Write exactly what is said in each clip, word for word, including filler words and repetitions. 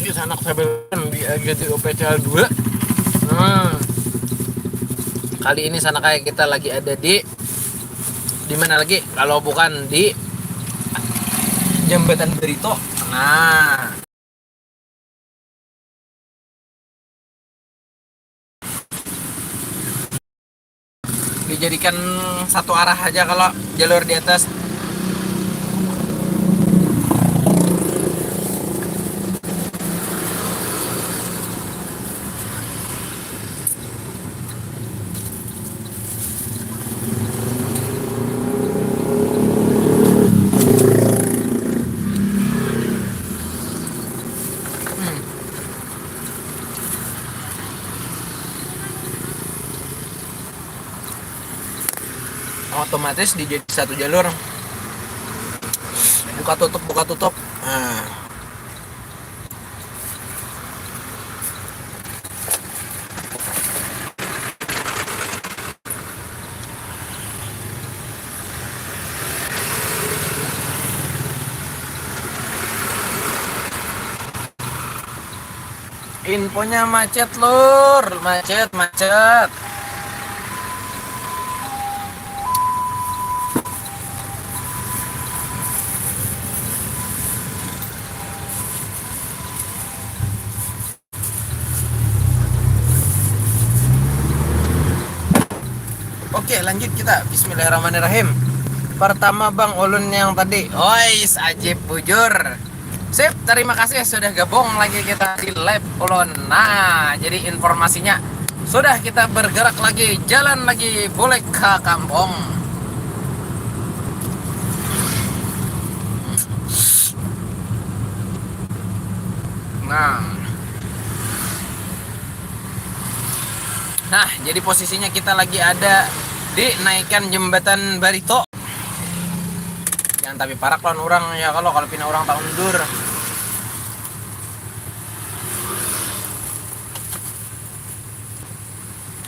Sanak sabilan di G T O P C L dua. Nah, kali ini Sanak ai kita lagi ada di, di mana lagi kalau bukan di Jambatan Barito. Nah, dijadikan satu arah aja kalau jalur di atas. Otomatis dijadi satu jalur, buka tutup, buka tutup. Nah. Infonya macet, Lur. Macet, macet. Oke, lanjut kita. Bismillahirrahmanirrahim. Pertama, Bang, ulun yang tadi. Ois, ajib bujur. Sip, terima kasih sudah gabung lagi kita di live ulun. Nah, jadi informasinya sudah kita bergerak lagi, jalan lagi, bulik ke kampung. Nah. Nah, jadi posisinya kita lagi ada di naikan Jembatan Barito. Jangan tapi parak lawan urang ya, kalau, kalau pina urang taundur.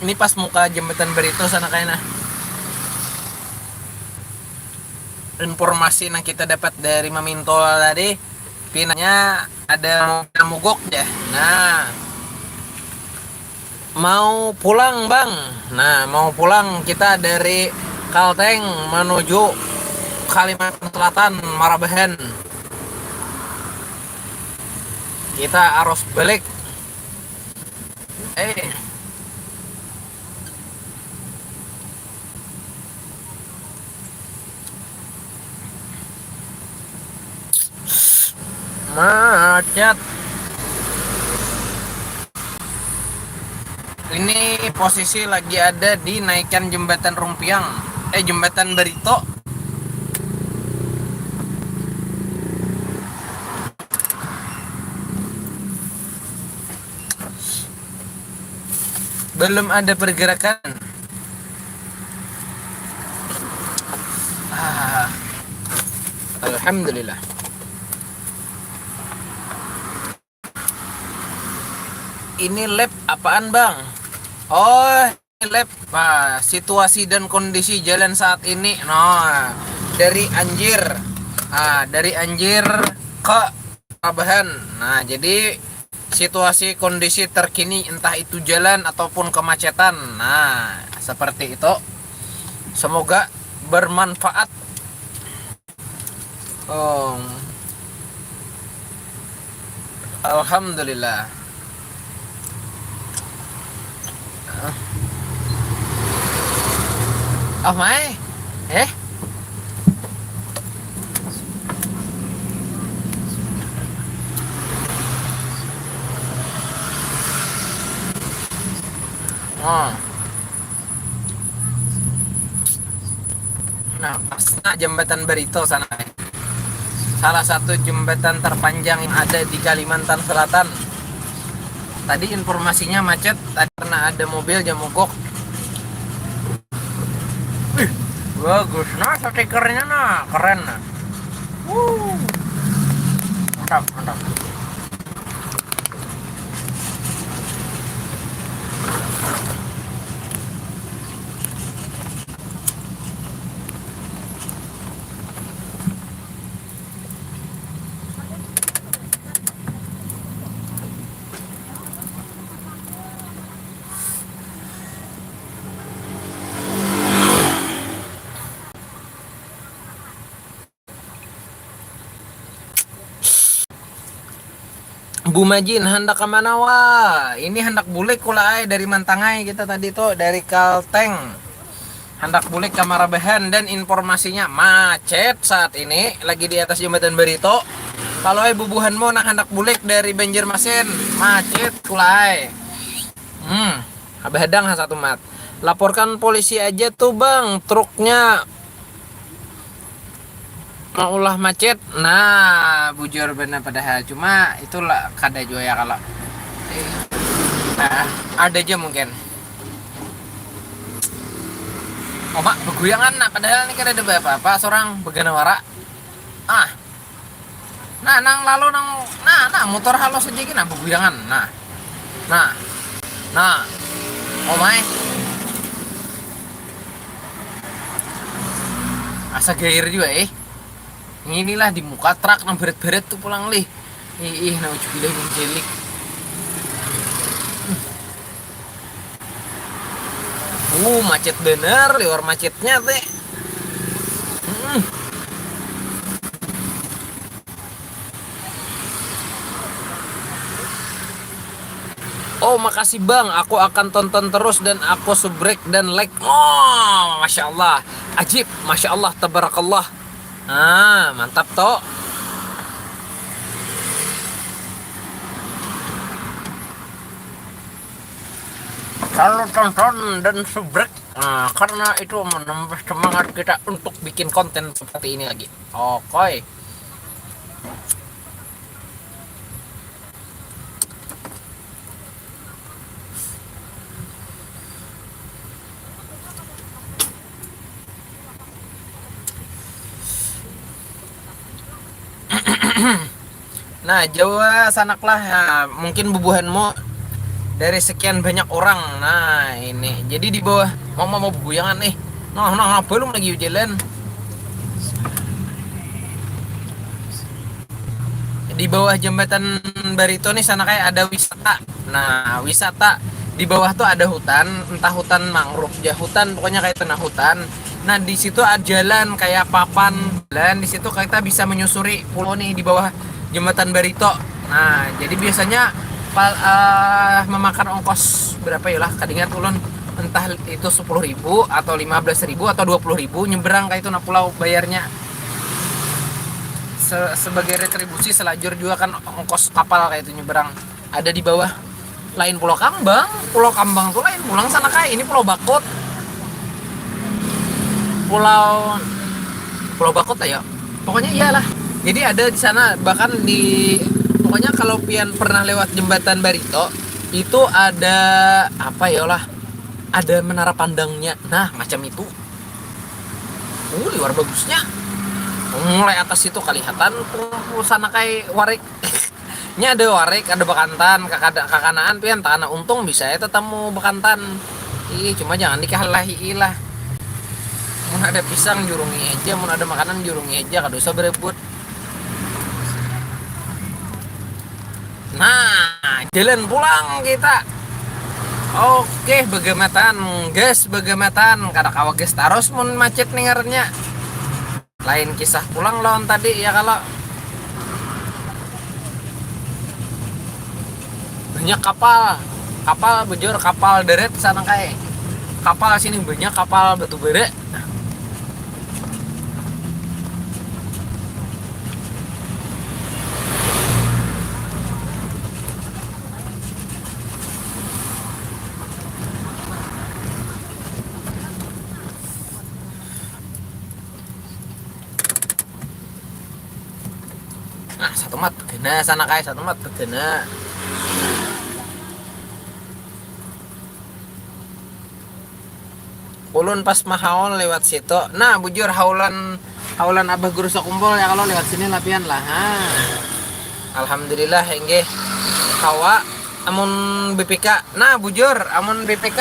Ini pas muka Jembatan Barito sana kayaknya. Informasi yang kita dapat dari Mamintol tadi, pinanya ada mobil mogok deh. Nah, mau pulang, Bang. Nah, mau pulang kita dari Kalteng menuju Kalimantan Selatan, Marabahan. Kita harus balik. Eh. Macet. Ini posisi lagi ada di naikan Jembatan Rumpiang, eh, Jembatan Barito. Belum ada pergerakan. Ah, alhamdulillah. Ini lap apaan, Bang? Oh, ini lap. Nah, situasi dan kondisi jalan saat ini. Nah, dari Anjir. Ah, dari Anjir ke Pabahan. Nah, jadi situasi kondisi terkini, entah itu jalan ataupun kemacetan. Nah, seperti itu. Semoga bermanfaat. Oh. Alhamdulillah. Oh, mai. Eh? Oh. Nah, pasnya Jembatan Barito sana. Salah satu jembatan terpanjang yang ada di Kalimantan Selatan. Tadi informasinya macet, tadi karena ada mobil ja mogok. Wih, bagus. Nah, stikernya, nah, keren, nah. Wuh. Mantap, mantap. Bu Majin, handak ka mana wah? Ini handak bulik kula ai dari Mantangai kita tadi tu, dari Kalteng. Handak bulik ka Marabahan dan informasinya macet saat ini, lagi di atas jambatan Barito. Kalau ai bubuhanmu nang handak bulik dari Banjarmasin, macet kula ai. Hmm, habah hadang ha satu mat. Laporkan polisi aja tuh bang, truknya maulah macet. Nah, bujur benar padahal. Cuma itulah kada jua ya kalau. Nah, ada aja mungkin. Oma, beguyangan nak padahal ini kada ada apa-apa, seorang begana wara. Ah. Nah, nang lalu nang, nah, nah, motor halus aja gini, nah, beguyangan. Nah. Nah. Nah. Omai. Asa gair juga, eh. Inilah di muka truk nang berat-berat tuh pulang, lih. Ih, ih, nah, ujuk gila, Bang Jelik. Uh, macet bener, liwar macetnya, teh. Hmm. Oh, makasih bang, aku akan tonton terus dan aku subrek dan like. Oh, masya Allah, ajib, masya Allah, tabarakallah. Ah, mantap toh. Kalau tonton dan subrek, nah, karena itu menambah semangat kita untuk bikin konten seperti ini lagi. Oke. Nah, jauh sanak lah. Nah, mungkin bubuhanmu dari sekian banyak orang. Nah, ini. Jadi di bawah mau mau bubuyangan nih. Nah, nah, nah, belum lagi jalan. Di bawah jembatan Barito nih sana kayak ada wisata. Nah, wisata di bawah tuh ada hutan, entah hutan mangrove ya, hutan pokoknya kayak tengah hutan. Nah, di situ ada jalan kayak papan jalan, di situ kita bisa menyusuri pulau nih di bawah jembatan Barito. Nah, jadi biasanya pal, eh, memakan ongkos berapa ya lah? Kadingat ulun, entah itu sepuluh ribu atau lima belas ribu atau dua puluh ribu nyeberang kayak itu nah pulau bayarnya. Se-, sebagai retribusi selajur juga kan ongkos kapal kayak itu nyeberang. Ada di bawah. Lain Pulau Kambang. Pulau Kambang tuh lain pulang sana kayak ini Pulau Bakut. Pulau Pulau Bakut ayo. Pokoknya iyalah. Jadi ada di sana bahkan di pokoknya kalau pian pernah lewat jembatan Barito itu ada apa ya lah? Ada menara pandangnya. Nah, macam itu. Uh, liwar bagusnya. Mulai atas itu kelihatan sana kayak warik. Nya ada warik, ada bekantan, kakada, kakanaan pian takana untung bisa ya tetamu bekantan. Ih, cuma jangan dikalahi lah. Mun ada pisang jurungi aja, mun ada makanan jurungi aja, kada usah berebut. Nah, jalan pulang kita. Oke, begematan, gas begematan, kada kawa gas taros mun macet nih ngarannya. Lain kisah pulang lawan tadi ya kalau banyak kapal, kapal bujur, kapal deret sana kayak kapal sini banyak kapal batu bara. Nah, satu mat begana sana kai, satu mat begana. Ulun pas mahaul lewat situ. Nah, bujur haulan haulan Abah Guru Sakumpul ya kalau lewat sini lapian lah. Ha. Alhamdulillah inggih. Kawa amun B P K. Nah, bujur amun B P K.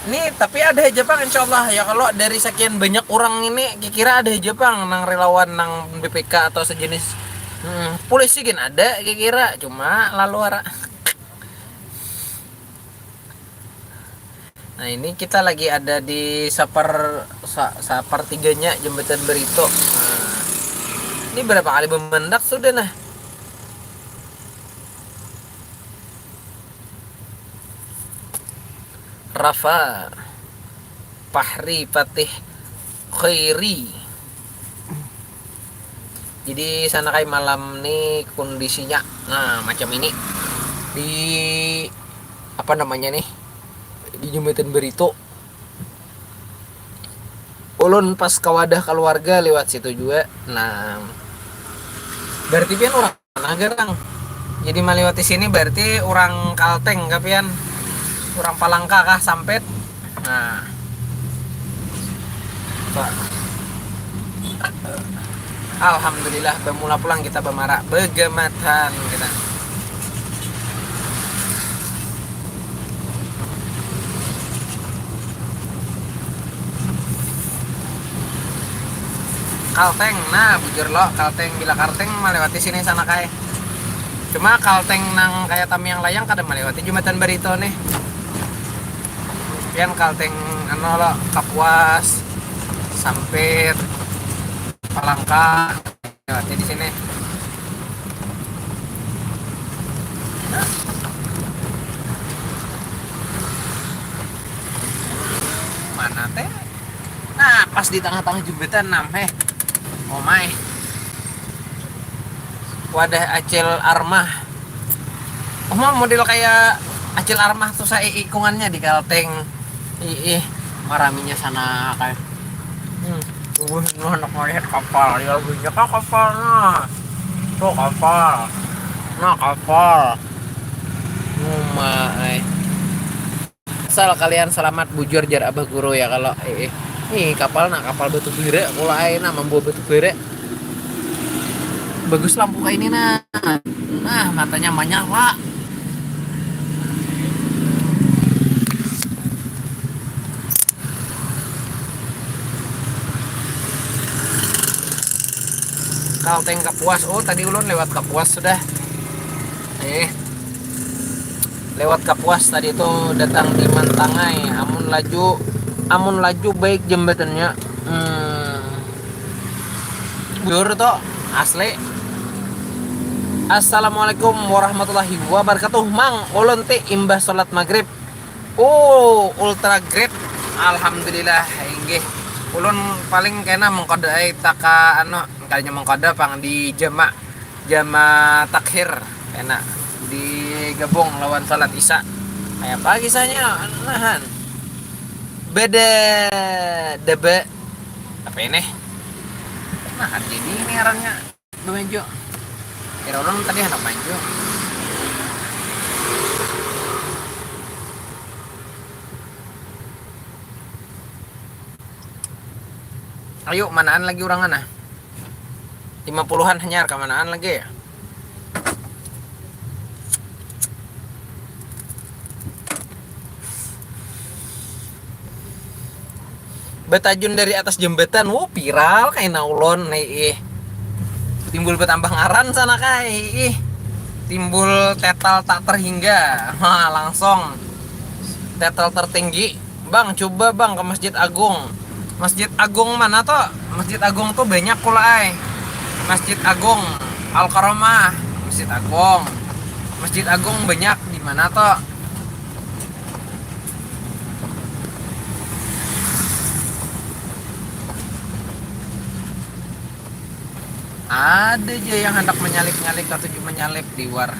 Nih, tapi ada aja pang insyaallah ya kalau dari sekian banyak orang ini kira ada aja pang nang relawan nang B P K atau sejenis. Hmm, polisi gin ada kira cuma lalu ara. Nah, ini kita lagi ada di seper sa, sepertiganya jembatan Barito. Nah, ini berapa kali memendak sudah nah. Rafa, Fahri, Fatih, Khairi. Jadi sana kai malam ni kondisinya, nah, macam ini di, apa namanya nih, di Jembatan Barito. Ulun pas ka wadah keluarga lewat situ juga. Nah, berarti pian orang mana garang? Jadi melewati sini berarti orang Kalteng kah pian? Orang Palangka kah, Sampit? Nah. Pak. Alhamdulillah, bermula pulang kita bemara, begematan kita. Kalteng, nah, bujur lo, Kalteng, bila Kalteng melewati sini sana kai. Cuma Kalteng nang kayak Tamiang Layang kada melewati Jembatan Barito nih. Pian Kalteng, anu lo, Kapuas, Sampit, Palangka, melewati di sini. Mana teh? Nah, pas di tengah-tengah jembatan, nah, heh. Oh my. Wadah Acil Armah. Oh, model kayak Acil Armah tuh, saya ikungannya di Kalteng. Ih, ih, maraminya sana kayak. Hmm, bubuh ini anak melihat kapal. Ya, banyak kapal, nah. Tuh kapal. Nah, kapal. Uma, eh. Asal kalian selamat, bujur, jar abah guru ya, kalau, eh, eh. Ih, kapal, nah, kapal batu bara, kula ai, nah, membawa batu bara. Bagus lampu kayak ini, nah. Nah, matanya menyala. Kalteng Kapuas. Oh, tadi ulun lewat Kapuas sudah. Eh. Lewat Kapuas tadi itu datang di Mantangai. Amun laju, amun laju baik jembatannya. Hmm. Bujur to, asli. Assalamualaikum warahmatullahi wabarakatuh, Mang. Ulun ti imbah salat maghrib. Oh, ultra great. Alhamdulillah, inggih. Ulun paling kena mengkode ai taka anu, kayaknya mengkode pang di jama, jama takhir, kena digabung lawan salat isya. Kayak apa kisahnya? Nahan. Beda debe. Apa ini? Nah, jadi ini ngarannya. Bamanju. Kira orang tadi anak manju. Ayo, manaan lagi orang ana? Lima puluhan hanyar, kamanaan lagi? Batajun dari atas jembatan, wow, viral kaina ulun nih, ih. Timbul bertambah ngaran sana kai, ih. Timbul tetal tak terhingga. Nah, langsung tetal tertinggi. Bang, coba, Bang, ke Masjid Agung. Masjid Agung mana tuh? Masjid Agung tuh banyak pula ai. Masjid Agung Al Karomah, Masjid Agung. Masjid Agung banyak di mana tuh? Ada aja yang hendak menyalip-nyalip, katuju menyalip liwar.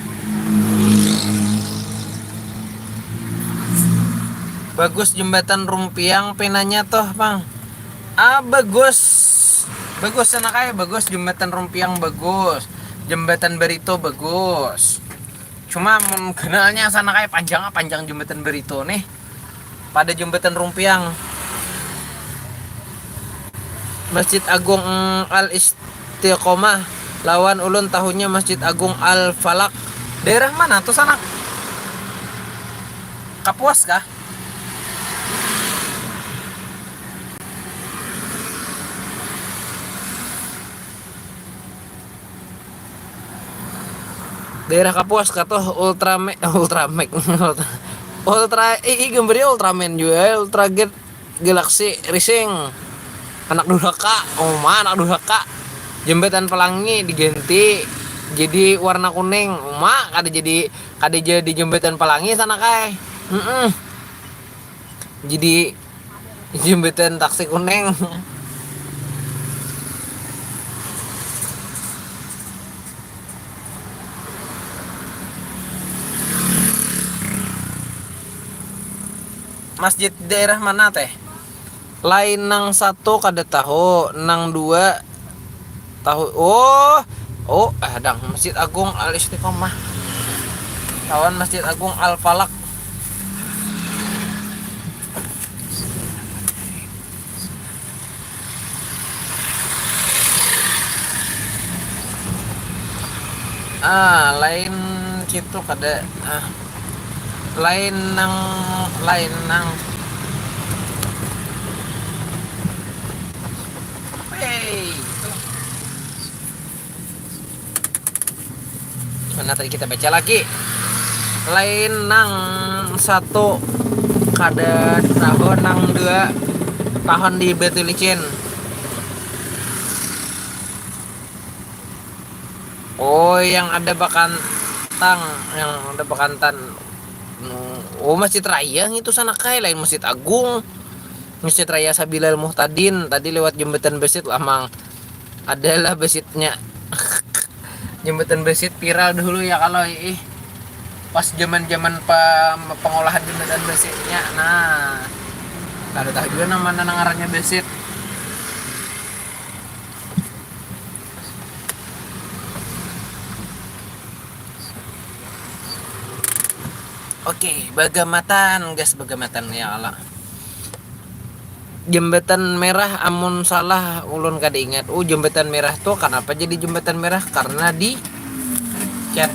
Bagus jembatan Rumpiang pinanya tuh, Bang. Ah, bagus. Bagus sana kai, bagus jembatan Rumpiang, bagus. Jembatan Barito bagus. Cuma mun kenalnya sana kai panjang, panjang jembatan Barito nih. Pada jembatan Rumpiang. Masjid Agung, mm, Al Istiqomah, lawan ulun tahunya Masjid Agung Al Falak. Daerah mana tuh sana? Kapuas kah? Daerah Kapuas katuh, Ultrame-, Ultramax. Ultra, ih, ih, gambarnya Ultraman juga, Ultra Jet Galaxy Racing. Anak durhaka, uma anak durhaka. Jembatan Pelangi diganti jadi warna kuning. Uma kada jadi, kada jadi Jembatan Pelangi sana kai. Mm-mm. Jadi jembatan Taksi Kuning. Masjid daerah mana teh? Lain nang satu kada tahu, nang dua tahu. Oh, oh, ah, dang, Masjid Agung Al Istiqomah lawan Masjid Agung Al Falak. Ah, lain situ kada, ah. Lain nang, lain nang. Hey. Mana tadi kita baca lagi? Lain nang satu kada tahu, nang dua tahun di Batu Licin. Oh, yang ada bakantang, yang ada bakantan. Oh, Masjid Raya ngitu sana kai, lain Masjid Agung. Masjid Raya Sabilal Muhtadin tadi lewat jembatan besit lah, Mang. Adalah besitnya. Jembatan besit viral dahulu ya kalau ih. Pas zaman-zaman pe-, pengolahan jembatan besitnya. Nah, kada tahu juga nama nang ngarannya besit. Oke, bagamatan, gas bagamatan ya Allah. Jembatan Merah, amun salah ulun kada ingat. Oh, Jembatan Merah tuh kenapa jadi Jembatan Merah? Karena di cat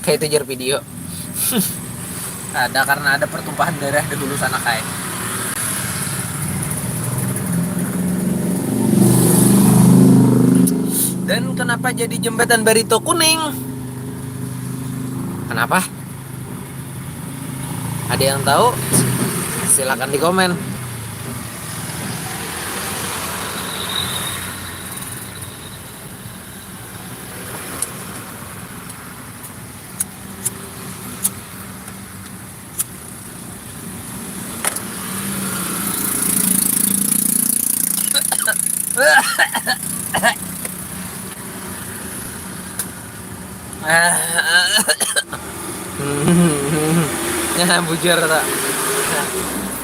kayak itu jar video. Ada, karena ada pertumpahan darah dahulu sana kai. Dan kenapa jadi Jembatan Barito Kuning? Kenapa? Ada yang tahu? Silakan di komen. Ya, bujur tak?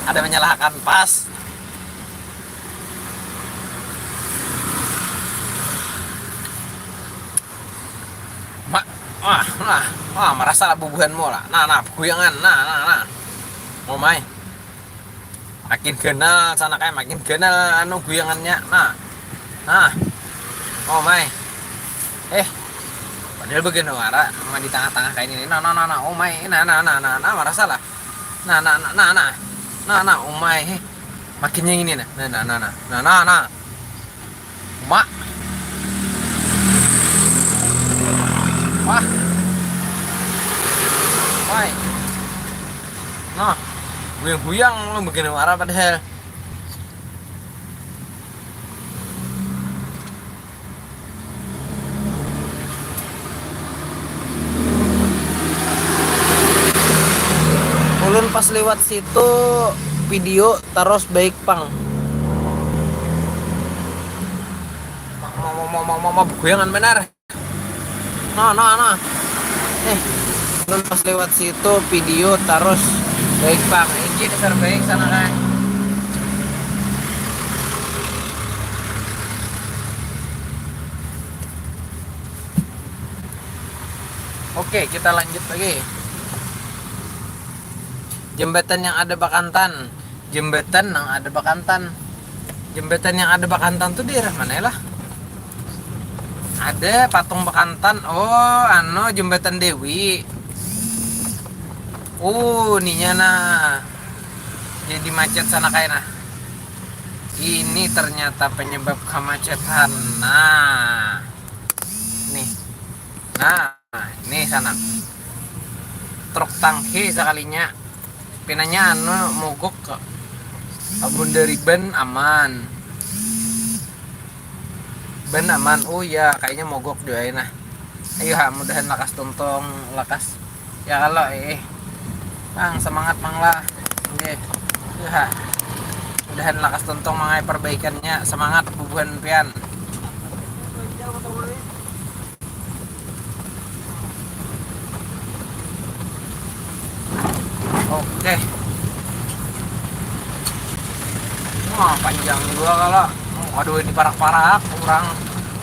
Ada menyalahkan pas. Ma, ah, nah, ah, marasa lah bubuhanmu lah. Nah, nah, guyangan, nah, nah, nah. Oh my. Makin ganal sana kayak makin ganal anu guyangannya. Nah. Nah. Oh my. Eh. Padahal bagian wara, cuma di tengah-tengah kayak ini. Nah, nah, nah, nah. Oh my. Nah, nah, nah, nah, nah, marasa lah. Nah, nah, nah, nah, nah. Nah, nah, oh my. Eh. Makinnya ini nah. Nah, nah, nah, nah. Nah, nah, nah. Mak. Wah. Wai. Nah, guyang-guyang lu begini marah padahal. Ulun pas lewat situ video terus baik pang. Mau mau mau mau mau mau guyangan benar. Nah, nah, nah. Eh, ulun pas lewat situ video terus baik pang. Iki dasar baik sana kan. Oke, kita lanjut lagi. Jembatan yang ada bakantan. Jembatan yang ada bakantan. Jembatan yang ada bakantan tuh daerah mana ya lah? Ada patung bakantan. Oh, anu, Jembatan Dewi. Oh, ininya nah. Jadi macet sana kayak nah. Ini ternyata penyebab kemacetan. Nah. Nih. Nah, ini sana. Truk tangki sekalinya. Pinanya anu mogok ke. Abun dari ban aman. Ban aman. Oh ya, kayaknya mogok juga ya nah. Ayo ha, mudahan lakas tuntung, lakas. Ya kalau eh. Mang, semangat Mang lah. Oke. Ha. Mudahan lakas tuntung mangai perbaikannya. Semangat bubuhan pian. Oke. Wah, panjang juga kalau. Waduh, ini parak-parak orang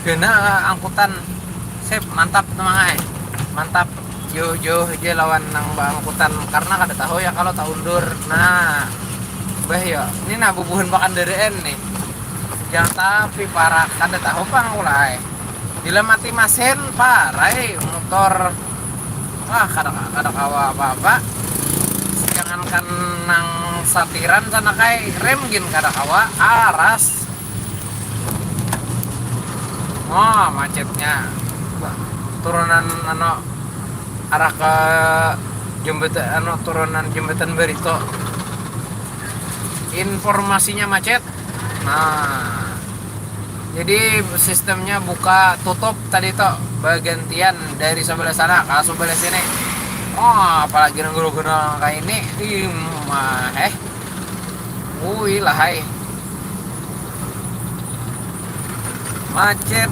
kena angkutan. Sip, mantap teman ai. Mantap. Jauh-jauh aja lawan nang baangkutan karena kada tahu ya kalau tak undur. Nah, bah ya, ini nah bubuhan pakandaraan nih. Jangan tapi parak kada tahu pang ulai. Bila mati masin parai motor. Wah, kada kada kawa apa-apa. Jangankan nang satiran sana kai rem gin kada kawa aras. Wah, macetnya. Turunan anu arah ke jembatan anu turunan jembatan Barito. Informasinya macet. Nah, jadi sistemnya buka tutup tadi tuh bergantian dari sebelah sana ke sebelah sini. Oh, apalagi nang guna-guna kayak ini, ih, mah, eh. Wih lah hai. Macet.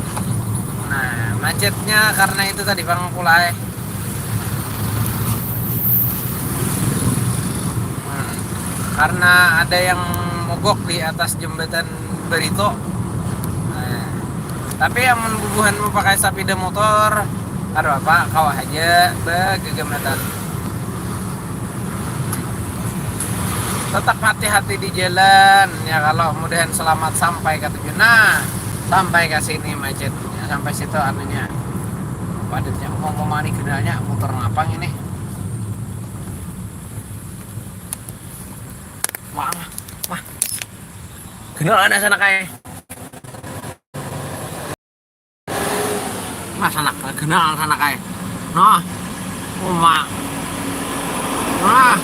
Nah, macetnya karena itu tadi pang pula eh. Hmm. Karena ada yang mogok di atas jembatan Barito. Nah, tapi yang bubuhan mau pakai sepeda motor, aduh apa, kawah aja, begegembatan. Tetap hati-hati di jalan ya, kalau mudahan selamat sampai ke tujuan. Nah, sampai ke sini macetnya, sampai situ anunya padatnya. Mau mau mani kenalnya motor ngapang ini. Wah, wah. Kenal ada sana kayak. Mas anak kenal sana kai. Nah. Uma. Nah.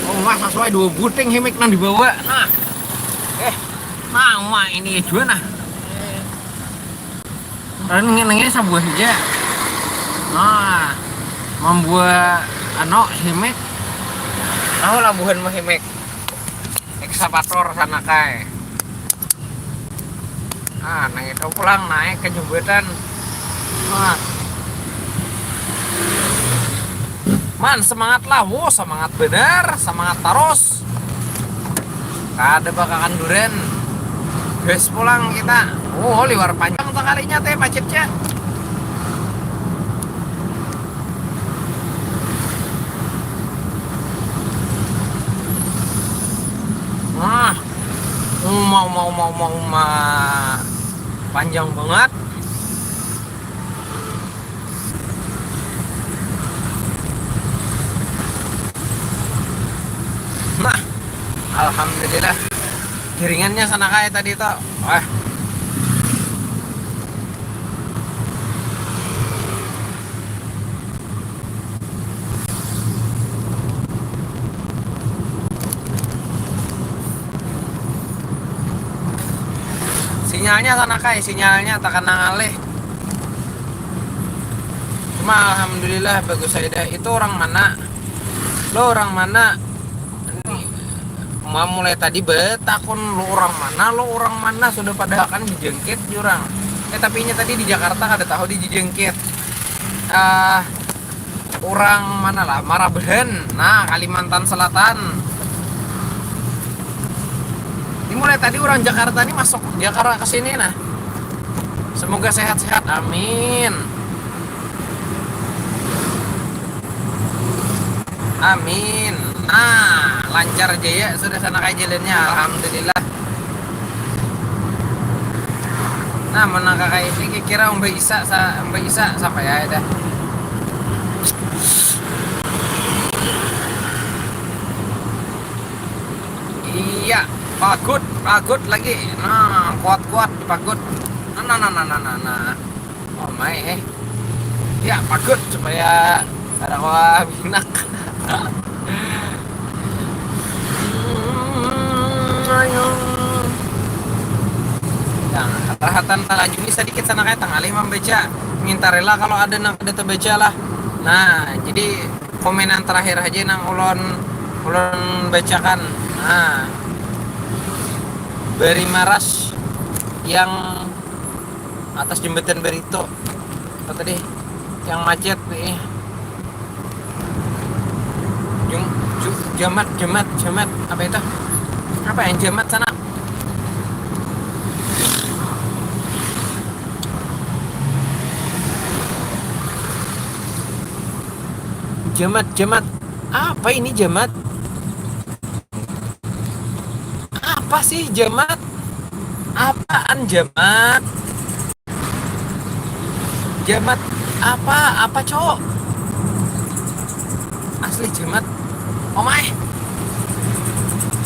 Uma sesuai dua buting himik nang dibawa. Nah. Eh, nah uma ini juga nah. Ini nengnya sebuah aja. Nah. Membuat ano himik. Tahu lah buhan mah himik. Ekskavator sana kai. Nah, nang itu pulang naik ke jembatan. Nah. Man, semangat lah. Wow, semangat benar, semangat terus. Kada bakakan duren. Gas pulang kita. Oh, liwar panjang sekalinya teh macetnya. Wah, uma, uma, uma, uma, uma. Panjang banget. Nah, alhamdulillah. Giringannya sana kayak tadi toh. Wah. Sinyalnya sana kai, sinyalnya tak kena ngalih. Cuma alhamdulillah bagus saya dah. Itu orang mana? Lo orang mana? Ini, ma mulai tadi betakun lo orang mana, lo orang mana sudah pada akan dijengkit jurang. Eh tapi ini tadi di Jakarta kada tahu dijengkit. Ah, orang mana lah, Marabahan. Nah, Kalimantan Selatan. Ini mulai tadi orang Jakarta ini masuk Jakarta ke sini nah. Semoga sehat-sehat. Amin. Amin. Nah, lancar jaya sudah sana kai jalannya. Alhamdulillah. Nah, menangka kayak ini kira umba isa sa umba isa sampai ya dah. Iya, pagut, pagut lagi. Nah, kuat-kuat pagut. Nah, nah, nah, nah, nah, nah, nah. Oh, mai eh. Ya, pagut supaya ada wah minak. Hmm, ayo. Nah, rahatan talajuni sedikit sana kayak tengah lima membaca. Minta rela kalau ada nang ada terbaca lah. Nah, jadi komen yang terakhir aja nang ulon ulon bacakan. Nah, bari maras yang atas jembatan Barito. Apa tadi? Yang macet nih. Jum, ju, jamat, jamat, jamat. Apa itu? Apa yang jamat sana? Jamat, jamat. Apa ini jamat? Apa sih jamat? Apaan jamat? Jamat apa? Apa, cowok? Asli jamat. Omai.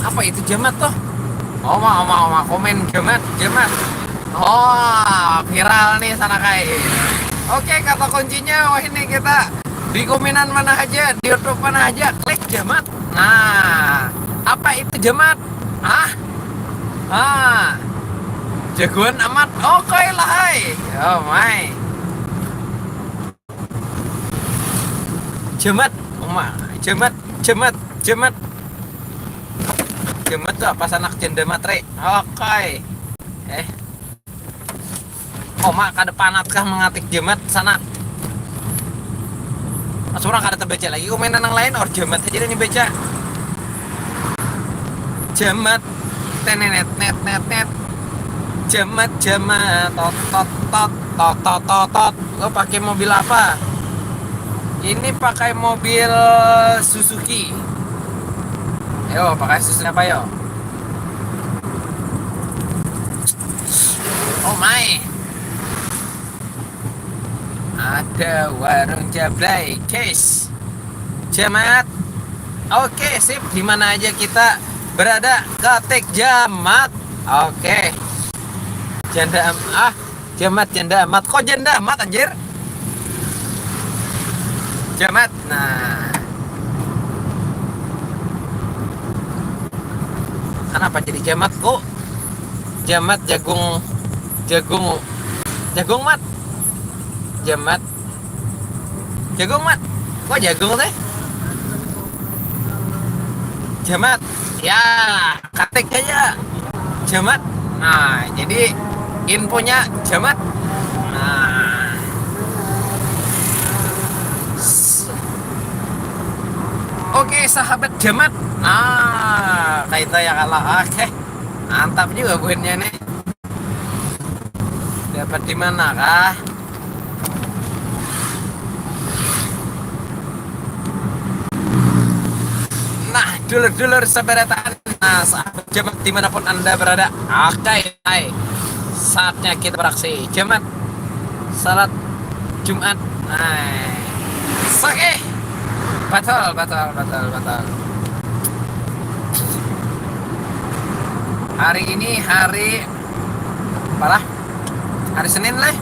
Apa itu jamat tuh? Oma, oma, oma, komen jamat, jamat. Oh, viral nih sana kai. Oke, kata kuncinya, wah, ini kita di komenan mana aja, di YouTube mana aja, klik jamat. Nah, apa itu jamat? Ah, ah, jagoan amat. Oke lah, hai. Oh my. Jamat, oma, jamat, jamat, jamat. Jamat tuh apa sanak janda matre? Oke. Eh. Oma kada panat kah mengatik jamat sana? Mas orang kada terbaca lagi komenan yang lain, or jamat aja nih baca. Jamat, tenenet net net net. Jamat, jamat, tot tot tot tot tot tot tot. Lo pakai mobil apa? Ini pakai mobil Suzuki. Yo, pakai Suzuki apa yo? Oh my. Ada warung Jablay, guys. Jamat. Oke, sip. Di mana aja kita berada, ketik jamat. Oke. Janda am-, ah, jamat, janda amat. Kok janda amat, anjir? Jamat. Nah. Kenapa jadi jamat kok? Jamat, jagung, jagung, jagung mat. Jamat. Jagung mat. Kok jagung teh? Jamat. Ya, ketik aja. Jamat. Nah, jadi infonya jamat. Nah. S-, oke, sahabat jamat. Nah, kayak itu ya kalau. Oke. Mantap juga buhannya nih. Dapat di mana kah? Nah, dulur-dulur sabarataan, nah, sahabat jamat dimanapun Anda berada, oke, hai. Saatnya kita beraksi. Jamat, salat Jumat, hai. Oke. Batal, batal, batal, batal. Hari ini hari apalah? Hari Senin lah.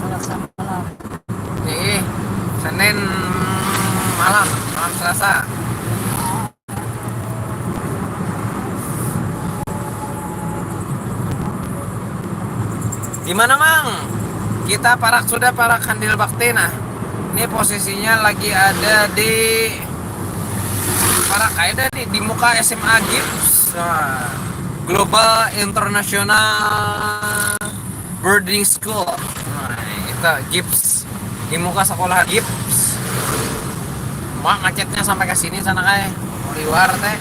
Selasa malam. Nih, Senin malam, malam Selasa. Di mana, Mang? Kita parak sudah, parak Handil Bakti nah. Ini posisinya lagi ada di parak, ada nih di muka S M A Gips. Nah, Global International Boarding School. Nah, itu Gips. Di muka sekolah Gips. Mak, macetnya sampai ke sini sana kayak mau liwar teh.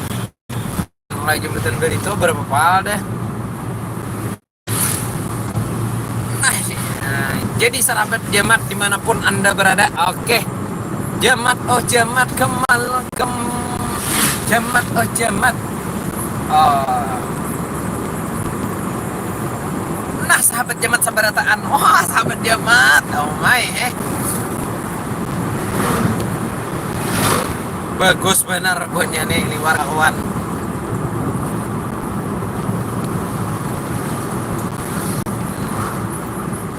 Mulai jembatan Barito berapa pal deh. Nah, nah, jadi sahabat jamat dimanapun Anda berada, oke. Jamat, oh jamat, kemal, kem, jamat, oh jamat. Oh. Nah, sahabat jamat sabarataan. Wah, sahabat jamat. Oh my, eh. Bagus benar buhannya nih, liwar kawan.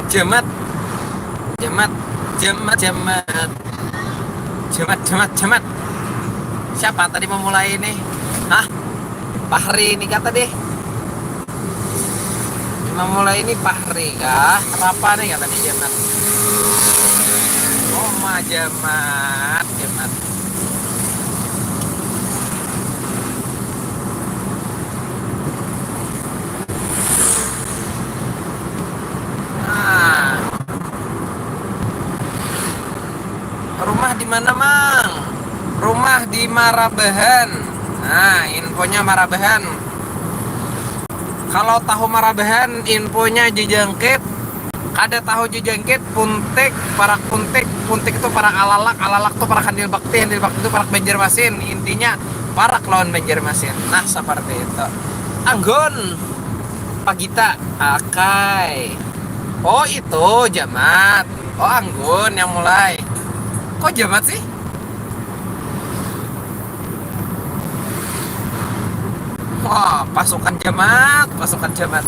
Jamat. Jamat. Jamat, jamat. Jamat, jamat, jamat. Siapa tadi memulai ini? Hah? Fahri ini kata deh. Memulai ini Fahri kah? Apa nih kata nih jamat? Oh, ma jamat, jamat. Mana, Mang? Rumah di Marabahan. Nah, infonya Marabahan. Kalau tahu Marabahan, infonya Jejangkit. Kada tahu Jejangkit, Puntik, parak Puntik. Puntik itu parak Alalak, Alalak itu parak Handil Bakti, Handil Bakti itu parak Banjarmasin. Intinya parak lawan Banjarmasin. Nah, seperti itu. Anggun, Pagita, Akai. Oh, itu Jamat. Oh, Anggun yang mulai. Kok Jamat sih? Wah, pasukan Jamat, pasukan Jamat.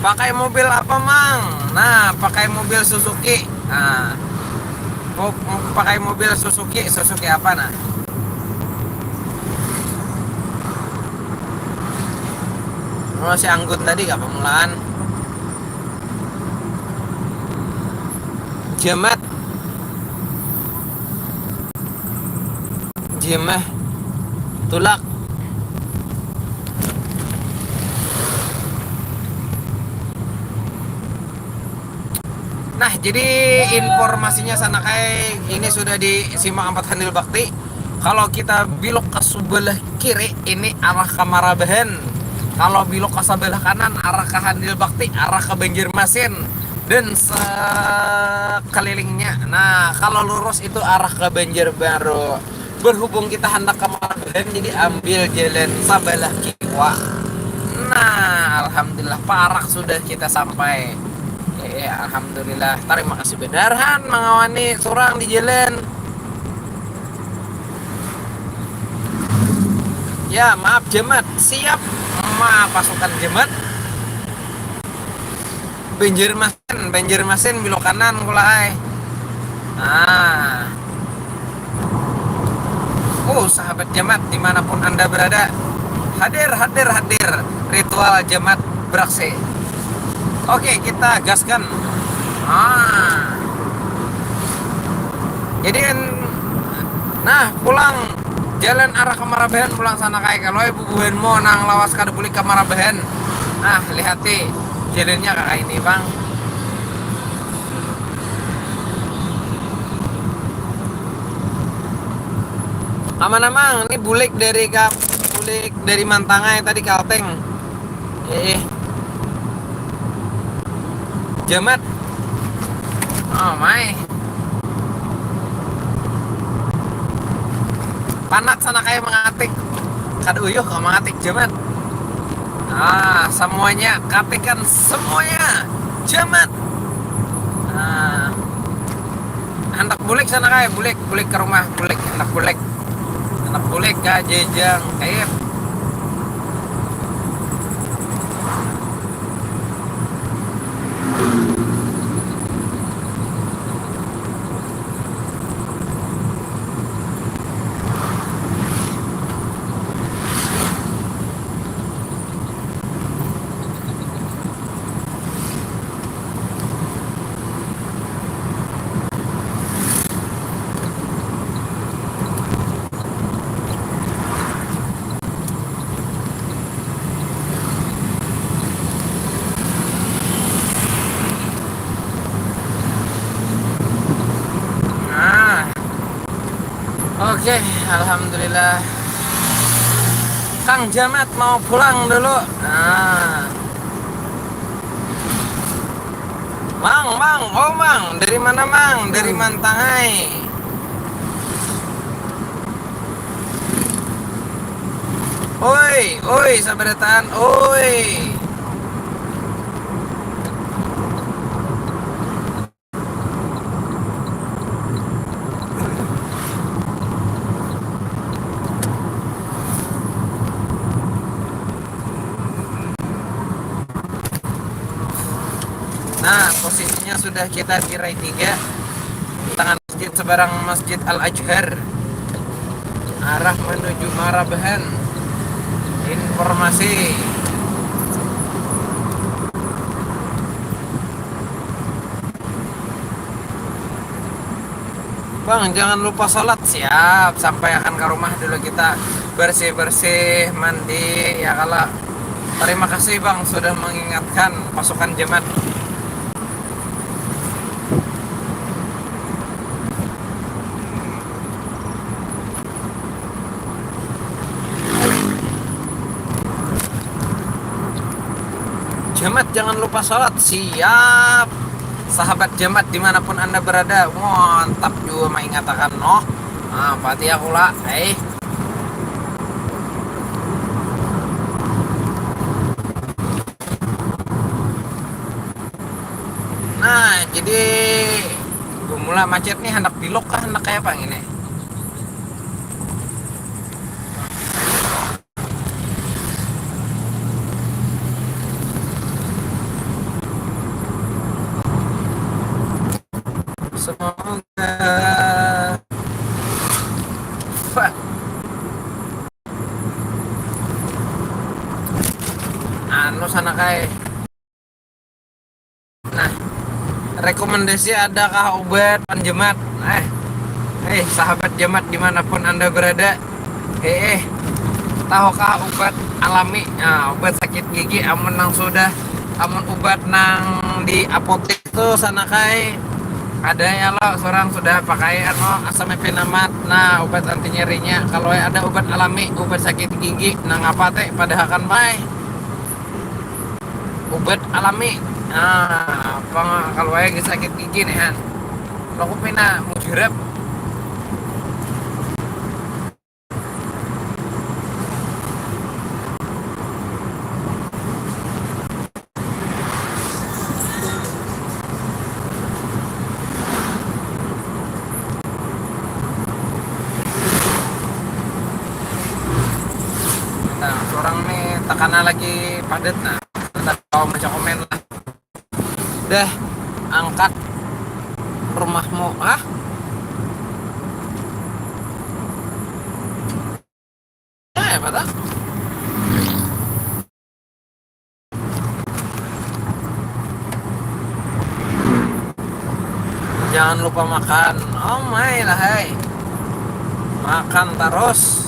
Pakai mobil apa, Mang? Nah, pakai mobil Suzuki. Nah, mo- mo- pakai mobil Suzuki. Suzuki apa, nah? Oh, si Anggun tadi gak pemulaan. Jamat. Jemah. Tulak. Nah, jadi informasinya sana, kai, ini sudah disimak empat Handil Bakti. Kalau kita bilok ke sebelah kiri, ini arah ke Marabahan. Kalau bilok ke sebelah kanan, arah ke Handil Bakti, arah ke Banjarmasin dan sekelilingnya. Nah, kalau lurus itu arah ke Banjarbaru. Berhubung kita hendak ke Marabahan, jadi ambil jalan sebelah kiwa. Nah, alhamdulillah, parak sudah kita sampai. Eh, alhamdulillah, terima kasih benar, Han, mengawani surang di jalan. Ya, maaf, Jamat. Siap. Maaf, pasukan Jamat. Banjarmasin, Banjarmasin, belok kanan, kula ai. Nah. Oh, sahabat Jamat, dimanapun Anda berada, hadir, hadir, hadir. Ritual Jamat beraksi. Oke, kita gaskan. Ah. Jadi, en- nah, pulang jalan arah ke Marabahan, pulang sana, kai, kalau bubuhanmu nang lawas kada bulik ke Marabahan. Nah, lihati jalannya, kakak ini, Bang. Aman, Amang, ini bulik dari ka- bulik dari Mantangai tadi, Kalteng. Eh, Jamat. Oh, mai. Panat sana, kai, mangatik. Kada uyuh kah mangatik, Jamat? Ah, semuanya, katikan semuanya, Jamat. Ah. Handak bulik sana, kai, bulik, bulik ke rumah, bulik, handak bulik. Handak bulik ka Jejangkit. Nah. Oke, alhamdulillah. Kang Jamat mau pulang dulu. Nah. Mang, Mang, oh, Mang, dari mana, Mang? Dari Mantangai. Oi, oi, sabarataan, oi. Nah, posisinya sudah kita di Rai tiga, tangan masjid seberang Masjid Al Azhar, arah menuju Marabahan. Informasi. Bang, jangan lupa sholat. Siap, sampai akan ke rumah dulu kita. bersih-bersih, mandi, ya kalo. Terima kasih, Bang, sudah mengingatkan pasukan Jamat. Jamat, jangan lupa salat. Siap. Sahabat Jamat dimanapun Anda berada, mantap jua maingatakan noh. Nah, pati aku lah, eh. Nah, jadi gumula macet nih, hendak bilok kah, hendak kayak apa ini? Semoga. Wah. Anu sana kai. Nah, rekomendasi adakah obat pan Jamat? Eh, eh, sahabat Jamat dimanapun Anda berada, eh, eh, tahukah obat alami? Nah, obat sakit gigi, amun nang sudah, amun obat nang di apotek tu sana kai, ada ya lo, seorang sudah pakai anu, asam epinamat, nah, obat anti nyerinya. Kalau ada obat alami, obat sakit gigi, nang apa teh, padahakan bae. Ubat alami. Nah, apa kalau wayah sakit gigi nih han? Lo aku pina mujurap. Nah, seorang nih tekana lagi padat nah. Kita baca komen lah. Dah, angkat rumahmu, ah? Eh, apa tak? Jangan lupa makan. Oh my lah hai. Makan terus.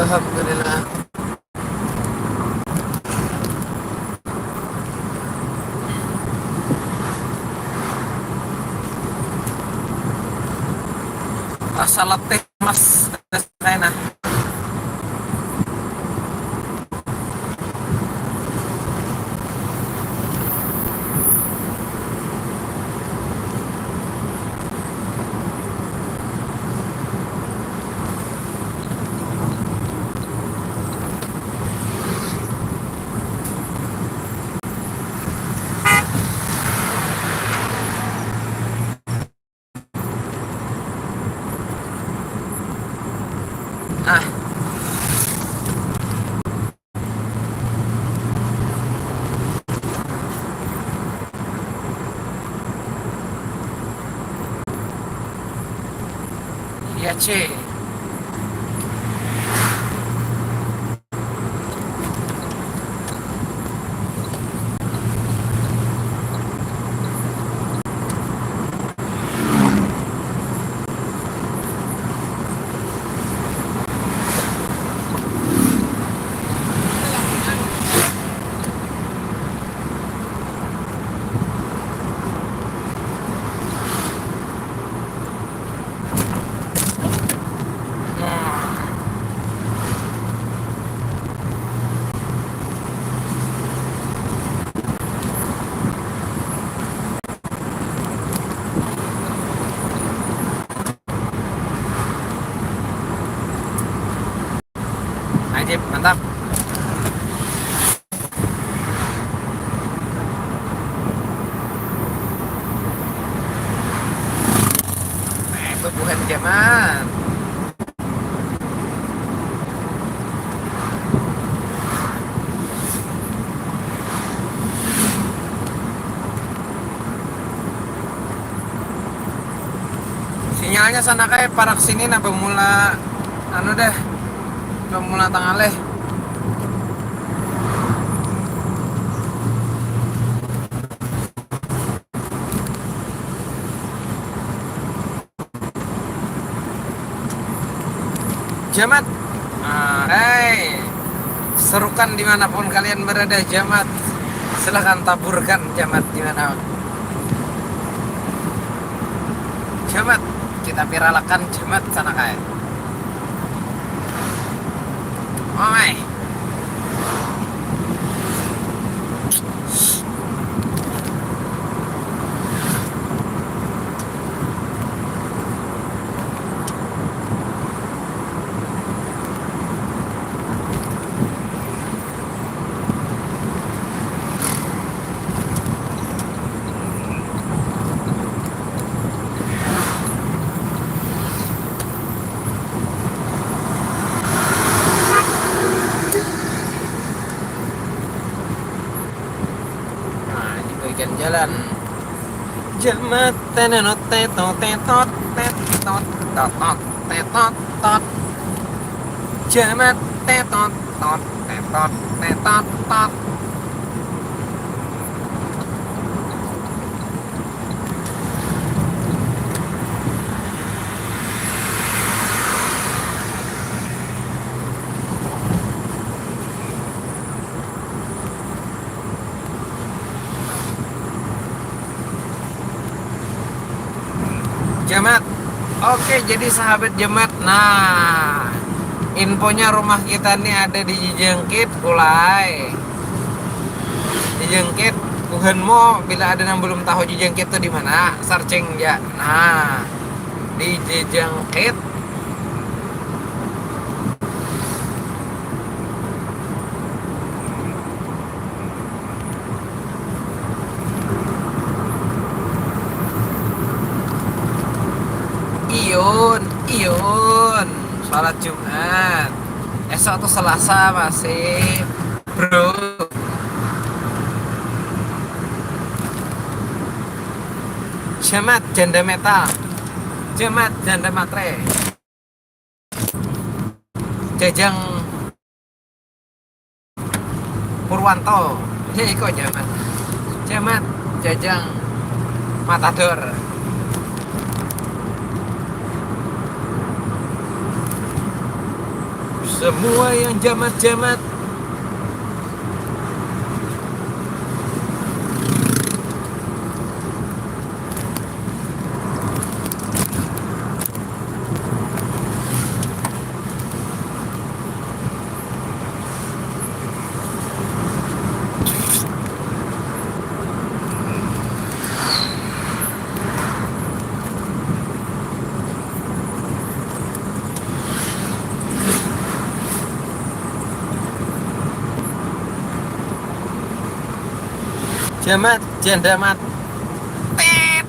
Alhamdulillah. Rasa letih mas, kena. Ah. Iya, Cik. Ajib, mantap. Eh, bebuhan zaman. Sinyalnya sana kayak parak sini nah bamula anu deh, bamula tangaleh. Jamat. Ah, hei. Serukan dimanapun kalian berada, Jamat. Silahkan taburkan Jamat di mana. Jamat, kita viralakan Jamat sana kayak. Oh my. Nah, ini bagian jalan. Jamat tenenot tetot tetot tetot tetot tetot tot. Jamat tetot tot tetot tetot tot. Jamat. Oke, jadi sahabat Jamat. Nah, infonya rumah kita nih ada di Jijengkit, kulai. Jijengkit, buhanmu bila ada yang belum tahu Jijengkit tuh di mana, searching ya. Nah, di Jijengkit. Iyun, iyun. Salat Jumat. Esok tuh Selasa masih, bro. Jamat janda metal. Jamat janda matre. Jajang Purwanto. Hei, kok Jamat? Jamat, Jajang, Matador. Semua yang jamat-jamat. Jamat, jandamat. Tet.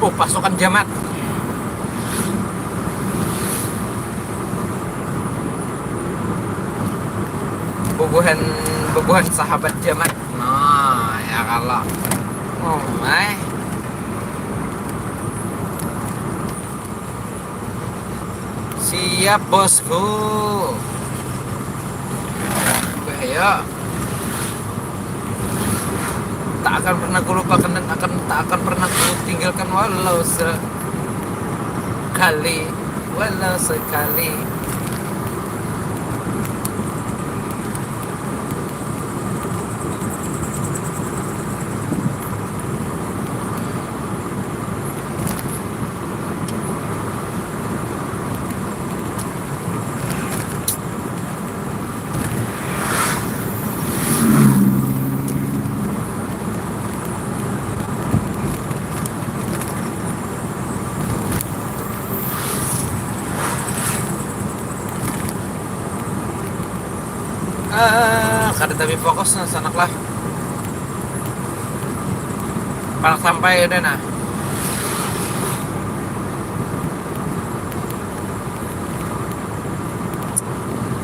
Oh, pasukan Jamat. Bubuhan, bubuhan sahabat Jamat. Nah, ya kalau. Oh, eh. Siap, bosku. Bahaya. Tak akan pernah kulupakan dan akan, tak akan pernah kutinggalkan walau sekali, walau sekali. Ah, kada tapi fokus nah, sanak lah. Parak sampai udah nah.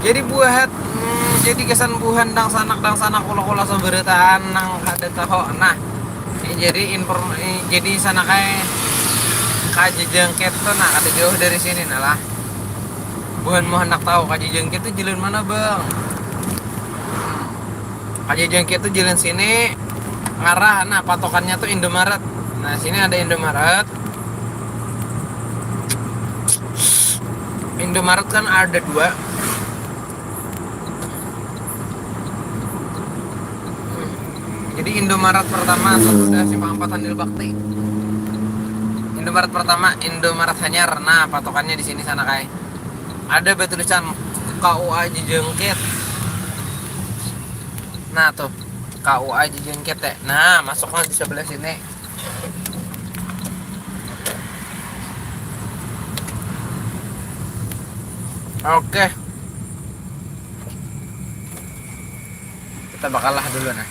Jadi buat, hmm, Jadi kesan buhan dangsanak, dangsanak, kula-kula sabarataan nang kada tahu. Nah, jadi inform jadi sana kae, Kajijengkit tu nah kada jauh dari sini nah lah. Buhan mau hendak tahu Kajijengkit tu jalan mana, Bang? Kajijengkit tu jalan sini, ngarah, nah, patokannya tu Indomaret. Nah, sini ada Indomaret. Indomaret kan ada dua. Jadi Indomaret pertama sudah simpang empat Handil Bakti. Indomaret pertama, Indomaret Hanyar. Nah, patokannya di sini sana kae. Ada batulisan K U A Jejengkit. Nah, tuh, K U A Jejengkit ya. Nah, masuknya di sebelah sini. Oke. Kita bakal lah dulu nah.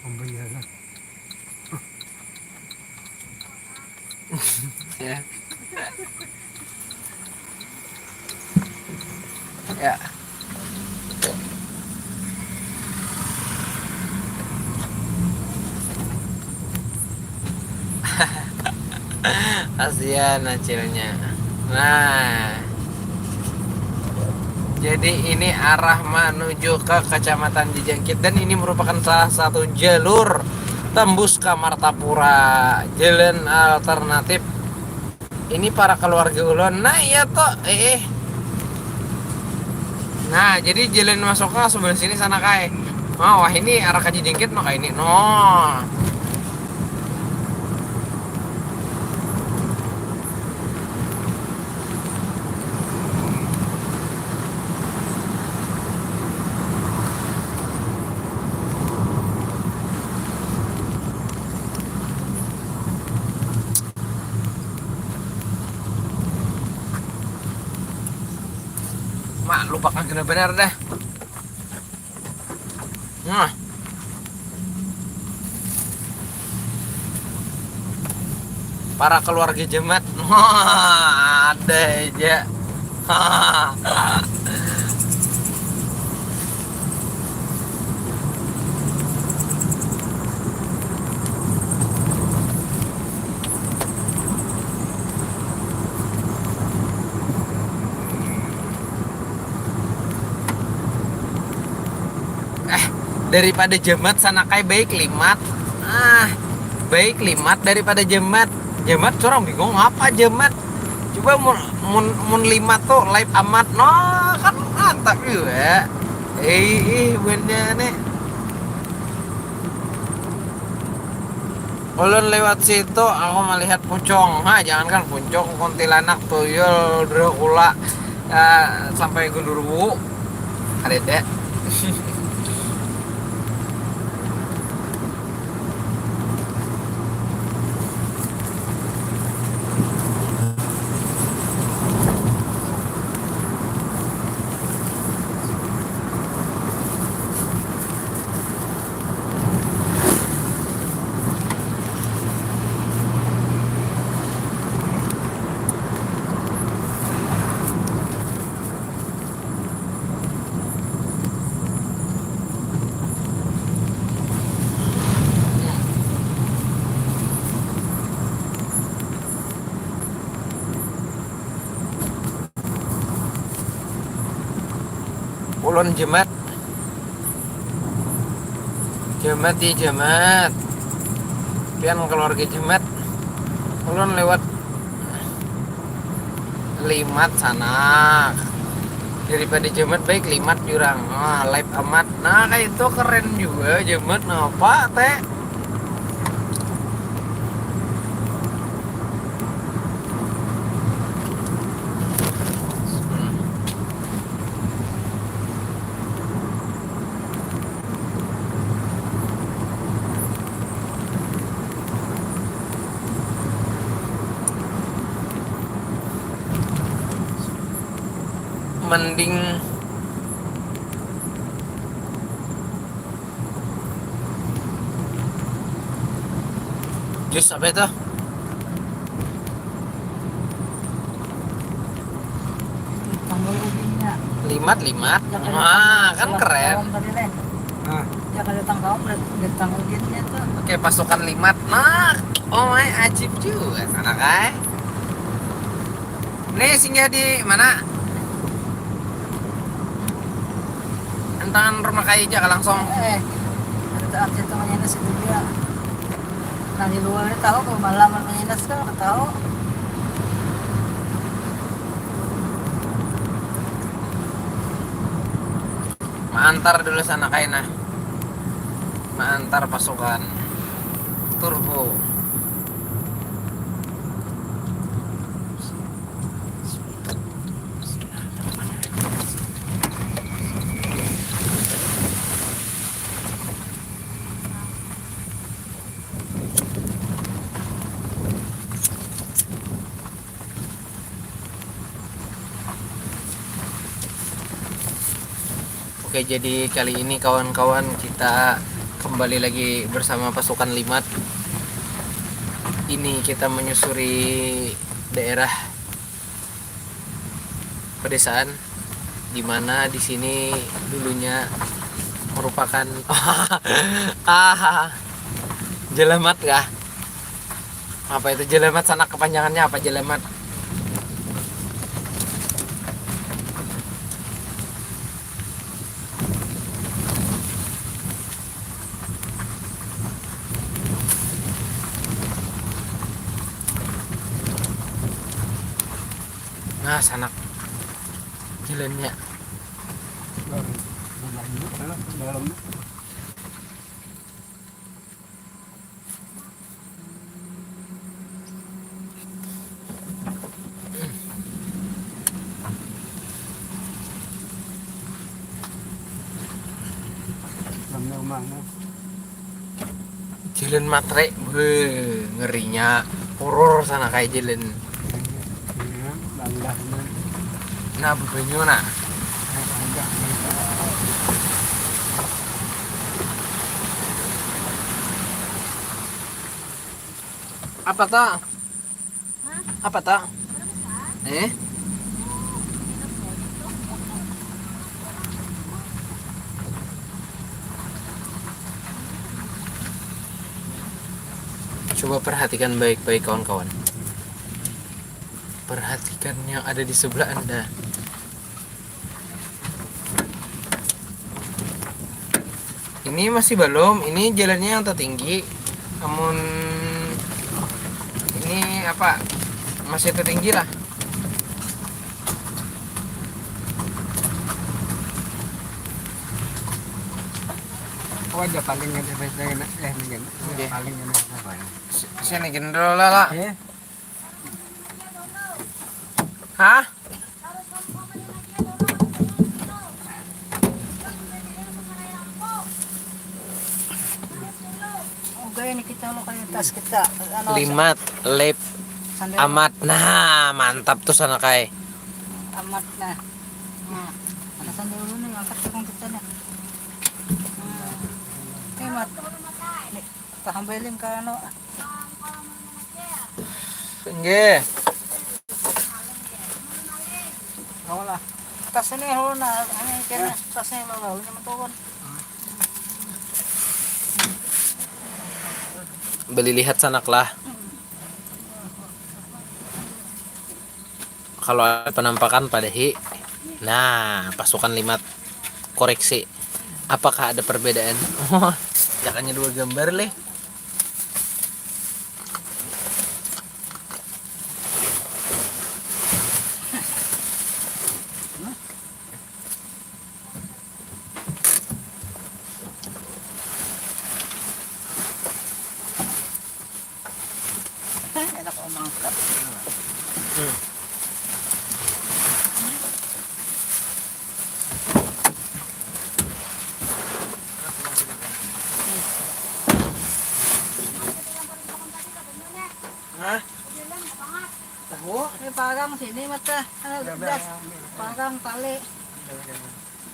Pembayaran. Ya. Ya. Kasihan acilnya. Nah. Jadi ini arah menuju ke Kecamatan Jejengkit dan ini merupakan salah satu jalur tembus ke Martapura, jalan alternatif. Ini para keluarga ulun. Nah, iya tuh. Eh, eh. Nah, jadi jalan masuknya sebelah sini sana kae. Nah, wah ini arah Kajijengkit mah kayak ini. No. Mak, lupakan kena benar dah. Nah. Para keluarga Jemat. Wah, ada aja. Eh, daripada Jemat sana kae baik Limat. Ah, baik Limat daripada Jemat. Jemat, orang bingung apa Jemat. Coba mun mun, mun Limat tuh laip amat. No, kan mantap juga. Eh, ih, benda nih. Ulun lewat situ, aku melihat pucung. Ha, jangankan pucung, kuntilanak, tuyul, Dracula, eh, sampai genderuwo. Ada deh. Ulun Jemat. Jemat ya Jemat. Pian keluarga Jemat. Ulun lewat Limat sanak. Daripada Jemat baik Limat jurang. Wah, laip amat. Nah, kayak itu keren juga Jemat. Ngapa, teh? Mending Jus apa itu? Tambah ubinya. Limat, limat. Ya, kayak Wah, kan ulang keren. Tahun tadi, Leh. Nah, Ya, kalau datang tahun, datang ubinya tuh. Oke, pasukan limat. Nah, oh my, ajib juga sana kai. Nih singgah di mana? Entangan rumah kai aja langsung. Eh, ada tak update temannya nasi juga. Nah, di luar ini tahu kalau malam namanya nasi kan nggak tahu. Maantar dulu sana kai nah. Maantar pasukan turbo. Oke, jadi kali ini kawan-kawan kita kembali lagi bersama pasukan Limat. Ini kita menyusuri daerah pedesaan di mana di sini dulunya merupakan ah, jelemat kah? Apa itu jelemat? Sanak kepanjangannya apa jelemat? Nah, sanak jalannya. dalam. Dalam rumahnya. Jalan matre, weh, ngerinya. Horor sana kayak jalan. Iya, bandahnya. Nah, bebanyu nah. Bandahnya. Apa toh? Apa toh? Eh? Coba perhatikan baik-baik kawan-kawan. Perhatikan yang ada di sebelah Anda. Ini masih belum, ini jalannya yang tertinggi. Namun ini apa? Masih tertinggi lah. Oh, ada paling ada beda enak, eh, ini enak. Oke. Paling enak apa ya? Sini gini dulu lah, lah. Eh, Hah? Oke, ini kita lo kayak tas kita, anu, Limat, lip, sandal amat. Nah, mantap tuh sana kai. Amat nah. Nah, ada sandal dulu nih, angkat tukang kita nih. Hmm. Ini mat. Nih, tahan beling ke anu. Nggih. Tahu lah. Tas ini lo nah, ini kena tas ini lo lalu nyaman turun. Beli lihat sanak lah. Kalau ada penampakan padahi, nah, pasukan Limat koreksi. Apakah ada perbedaan? Wah, jangannya dua gambar leh. Enak omang. Hah? Tahu? Ini parang sini mata. Anu, das. Parang tali.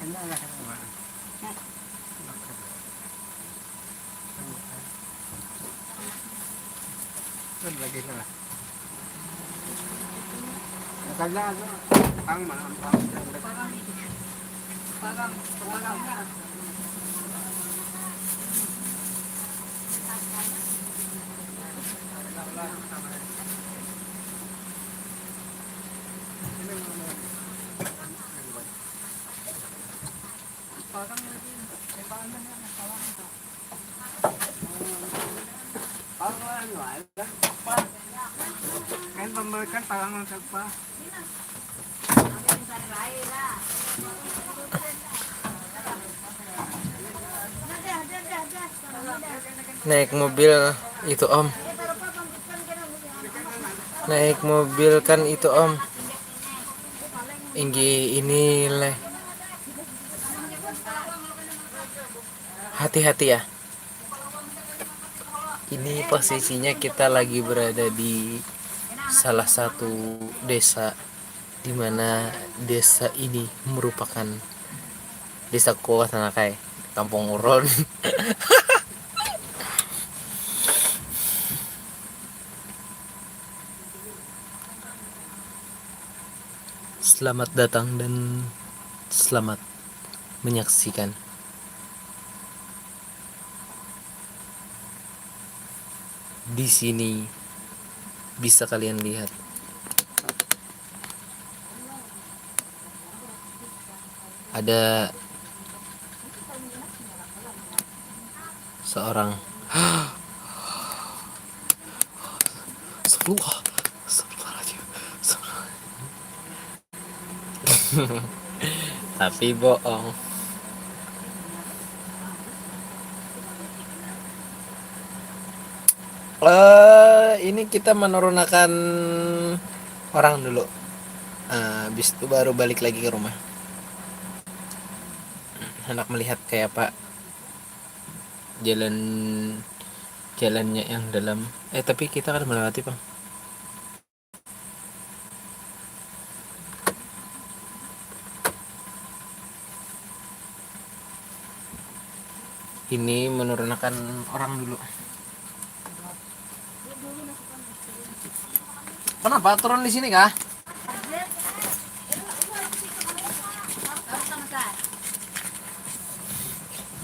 Ini lah. Lagi lah. Makanya aku pang malam pang. Kan pembelikan palang lengkap, Pak. Naik mobil itu, Om. Naik mobil kan itu, Om. Inggih ini leh. Hati-hati ya. Ini posisinya kita lagi berada di salah satu desa, di mana desa ini merupakan desa Kuas, Nanakai, Kampung Uron. Selamat datang dan selamat menyaksikan. Di sini bisa kalian lihat ada seorang. Astagfirullah. Astagfirullahaladzim. Astagfirullahaladzim. Tapi bohong. Eh, ini kita menurunakan orang dulu. Eh, habis itu baru balik lagi ke rumah. Hendak melihat kayak apa jalan, jalannya yang dalam. Eh, tapi kita kan melewati, Bang. Ini menurunakan orang dulu. Kenapa turun di sini kah?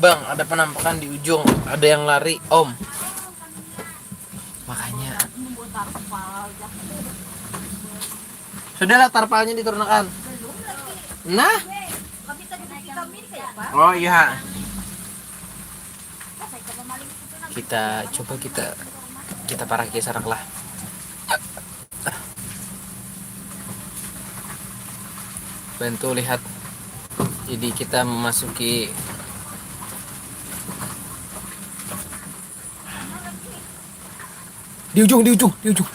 Bang, ada penampakan di ujung, ada yang lari, Om. Makanya. Sudahlah, tarpalnya diturunakan. Nah. Oh iya. Kita coba kita kita paraki sarak lah. Bantu lihat. Jadi kita memasuki di ujung, di ujung, di ujung.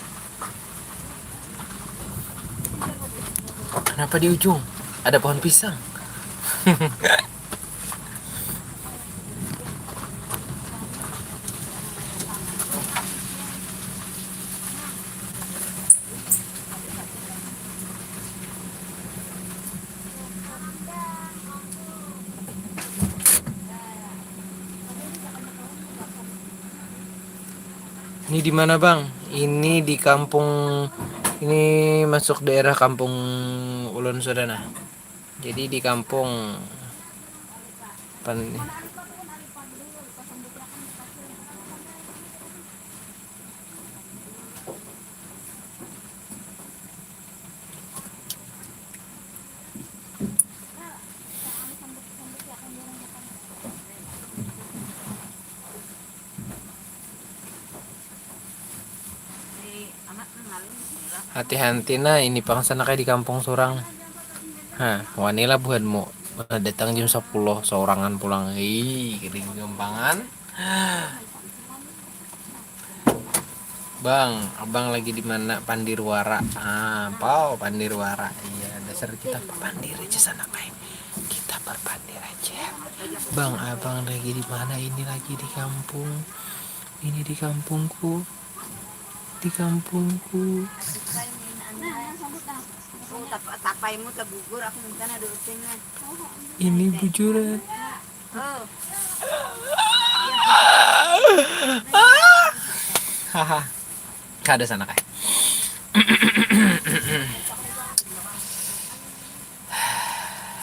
Kenapa di ujung? Ada pohon pisang. Ini di mana, Bang? Ini di kampung, ini masuk daerah kampung ulun sudah nah. Jadi di kampung pan Hati-hati nah, ini pang sana kayak di kampung surang. Hah, wani lah buhanmu. Mana datang jam sepuluh seorangan pulang. Ih, kering gampangan. Bang, abang lagi di mana? Pandirwara. Ah, pau Pandirwara. Iya, dasar kita berpandir aja sana, Kai. Kita berpandir aja. Bang, abang lagi di mana? Ini lagi di kampung. Ini di kampungku. Di kampungku. Tapaimu tagugur, aku minta ada uting lah. Ini bujuran. Oh. Haha. Kada sana kah?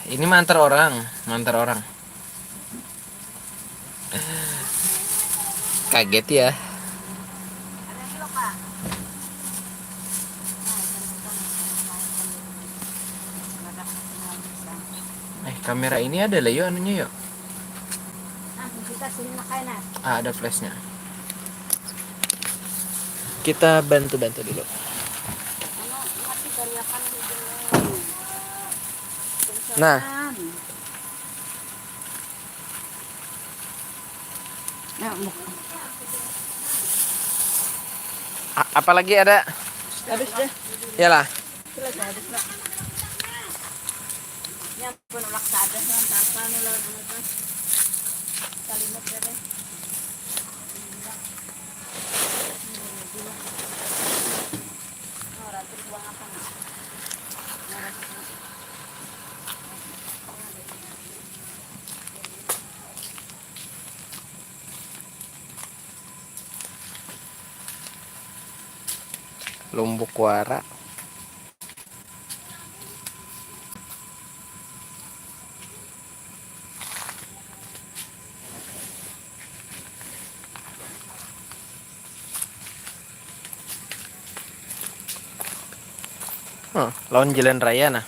Ini mantar orang, mantar orang. Kaget ya. Eh, kamera ini ada lah yuk anunya yuk. Ah, ada flashnya. Kita bantu-bantu dulu. Nah. Nah, apalagi ada? Habis deh. Iyalah. Penulak sadah lantasan lawan anu tuh. Kalimut ya deh. Orang tuh buang apa nih? Lumbuk wara. Hmm, lawan jalan raya nah.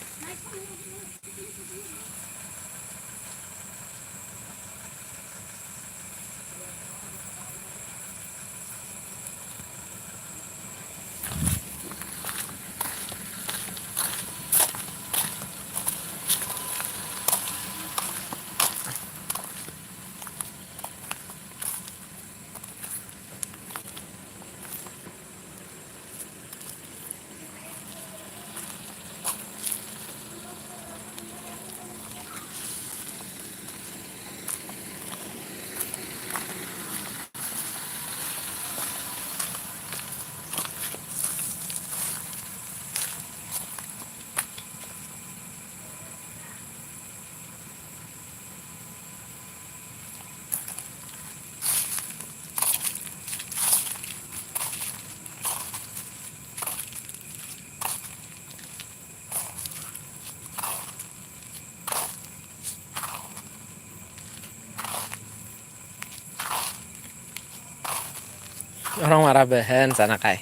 Orang Marabahan sana kai.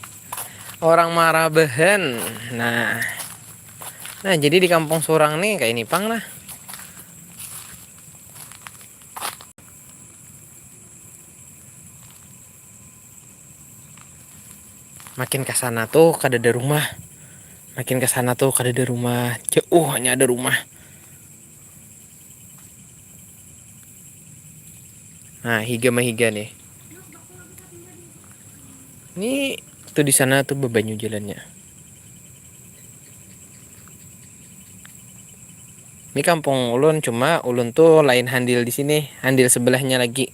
Orang Marabahan. Nah. Nah, jadi di kampung surang nih kayak ini pang nah. Makin ke sana tuh kada ada rumah. Makin ke sana tuh kada ada rumah. Jauh hanya ada rumah. Nah, higa mahiga nih. Ini tuh di sana tuh bebanyu jalannya. Ini kampung ulun, cuma ulun tuh lain handil di sini, handil sebelahnya lagi.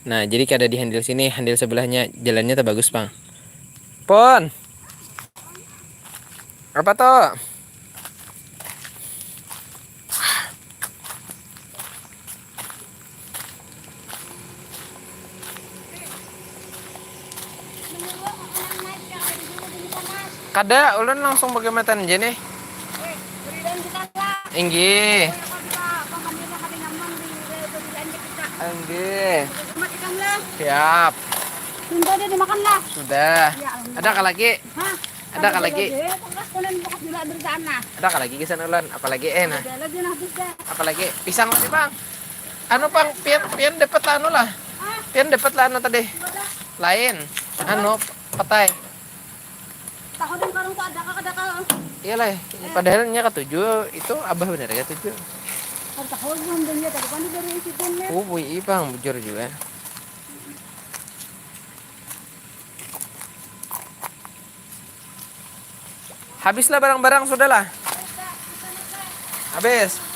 Nah, jadi kada di handil sini, handil sebelahnya jalannya tuh bagus pang. Pon. Apa tuh? Kada, ulun langsung pakai mata aja nih. Inggih. Inggih. Siap. Sudah. Ada kah lagi? Ada kah lagi? Ada kah lagi gasan ulun? Apalagi eh nah. Apalagi pisang tadi, Bang. Anu pang, pian pian dapat lah anu lah. Pian dapat lah anu tadi. Lain. Anu, petai. Tahu dan karung tuh ada kah, ada kah? Iyalah, padahal nya katuju itu abah bener katuju. Kada tahu belum dia tadi kan dari isi pun ya. Ubui ipang bujur juga. Habislah barang-barang, sudahlah. Habis.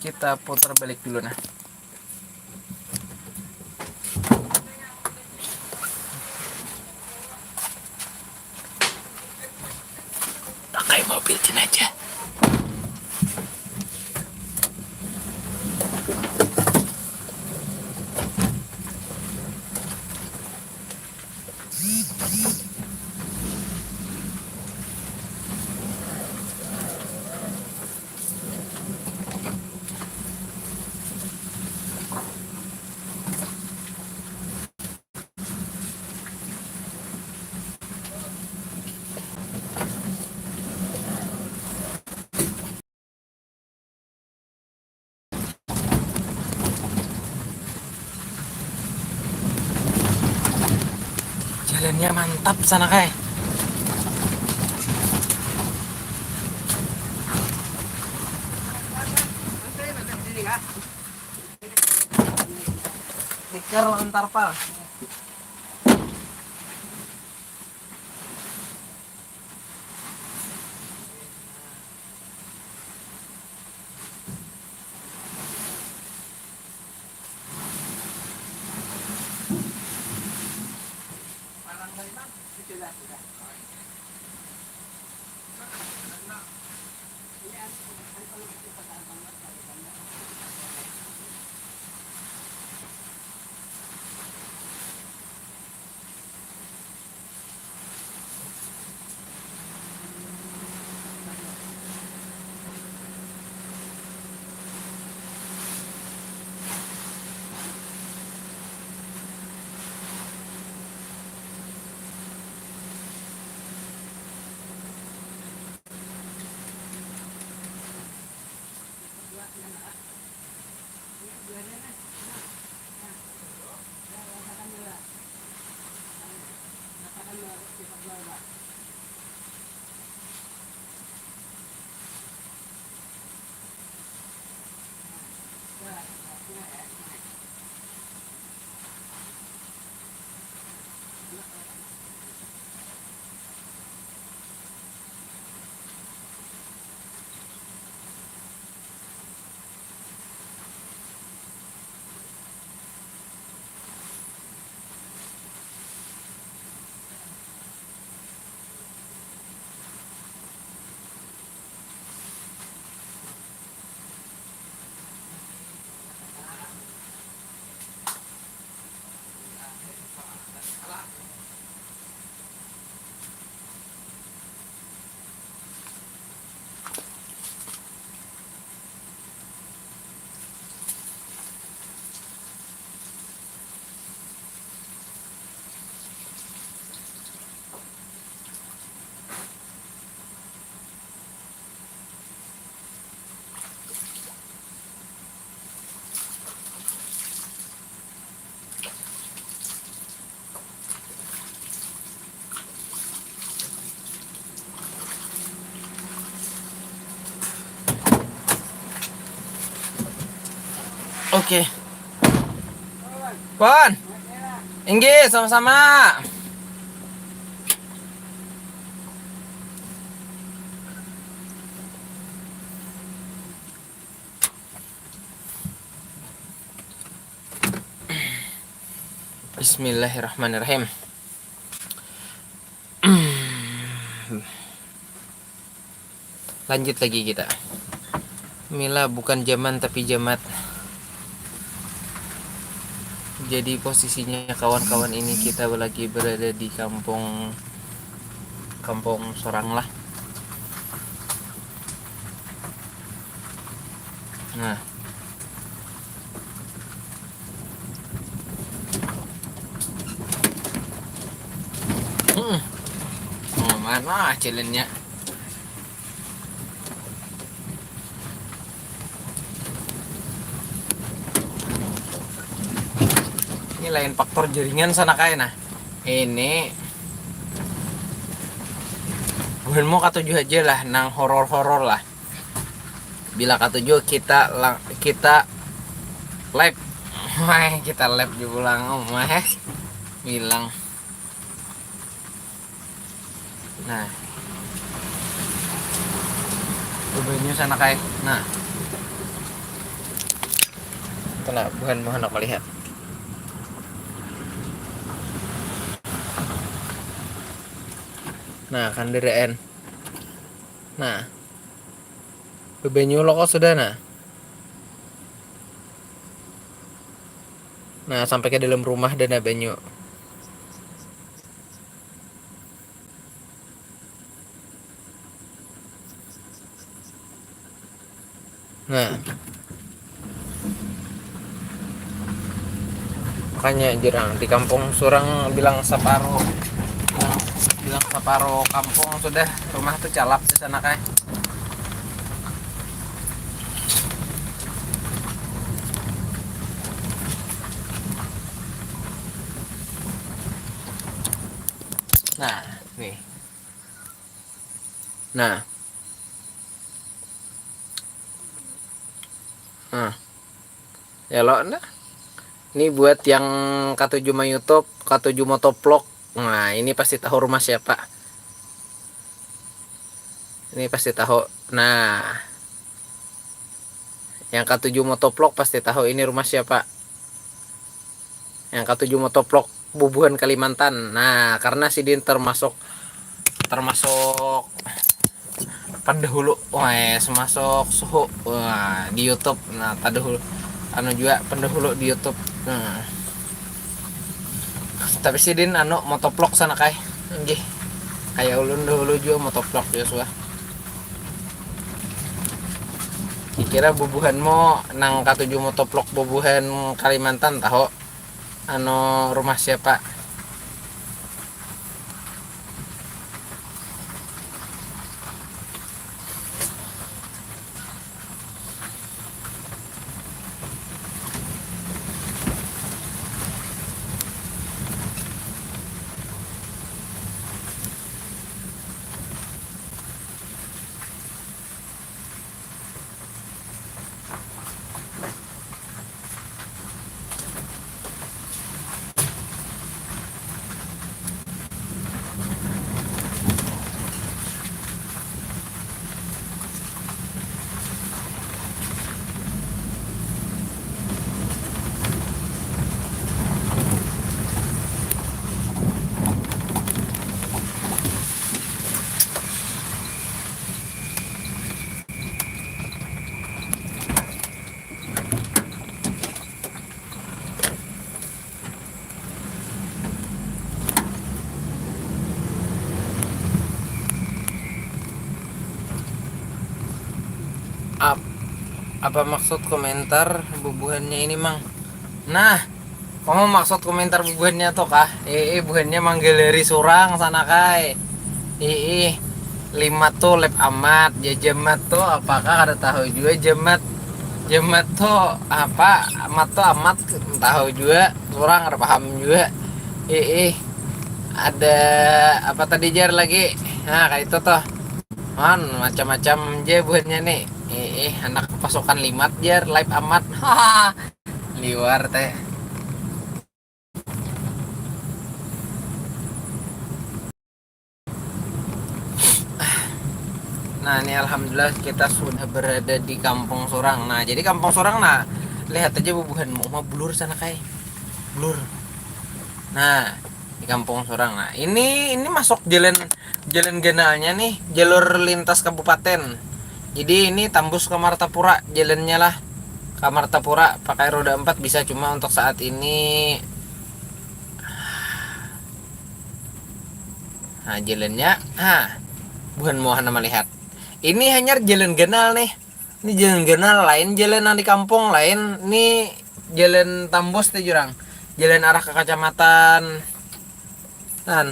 Kita putar balik dulu nah. Build-in aja. Jalannya mantap sana, kai. Tikar lawan tarpal. Oke. Pun. Inggih, sama-sama. Bismillahirrahmanirrahim. Lanjut lagi kita. Mila bukan jaman tapi jamat. Jadi posisinya kawan-kawan ini kita lagi berada di kampung, kampung sorang lah. Nah. Hmm. Oh, mana jalannya? Ini lain faktor jaringan sana, kai, nah. Ini buhanmu katuju aja lah, nang horor-horor lah. Bila katuju kita lang-, kita live. Wah, kita live di pulang, oh, mah, eh. Bilang. Nah. Banyu sana, kai. Nah. Kena buhan mau handak melihat. Nah, kandaraan. Nah, bebanyu lo kok sudah nah. Nah, sampai ke dalam rumah dan banyu. Nah, makanya jirang di kampung surang bilang saparo, bilang, bilang saparo kampung sudah rumah tuh calap di sana kayak. Nah, nih. Nah. Nah. Ya lo nah. Ini buat yang katuju ma YouTube, katuju motovlog. Nah, ini pasti tahu rumah siapa. Ini pasti tahu. Nah. Yang katuju motovlog pasti tahu ini rumah siapa. Yang katuju motovlog bubuhan Kalimantan. Nah, karena sidin termasuk termasuk pendahulu, wes masuk suhu, wah, di YouTube. Nah, tadahulu anu juga pendahulu di YouTube. Nah. Tapi sidin anu motovlog sana kai. Nggih. Kayak ulun dahulu juga motovlog juga suah. Kira bubuhanmu nang katuju motovlog bubuhan Kalimantan tahu anu rumah siapa? Ap, apa maksud komentar bubuhannya ini, Mang? Nah, kamu maksud komentar bubuhannya tuh kah? Eh, eh buhannya manggalari surang sana kai. Eh, eh lima tuh lep amat, ya jamat tuh apakah ada tahu juga jamat. Jamat tuh apa? Amat tuh amat tahu juga, surang ada paham juga. Eh, eh ada apa tadi jar lagi? Nah, kayak itu tuh. Man, macam-macam je buhannya nih. Eh, eh anak pasukan limat jar, live amat. Hahaha. Liwar teh. Nah, ini alhamdulillah kita sudah berada di kampung surang. Nah, jadi kampung surang nah, lihat aja bubuhan mau mah blur sana kai. Blur. Nah, di kampung surang. Nah, ini ini masuk jalan jalan ganalnya nih, jalur lintas kabupaten. Jadi ini tambus ke Martapura jalannya lah. Ke Martapura pakai roda empat bisa, cuma untuk saat ini nah jalannya nah buhan mau nama lihat. Ini hanya jalan ganal nih. Ini jalan ganal lain jalan yang di kampung lain. Ini jalan tambus tuh jurang. Jalan arah ke kecamatan Nah,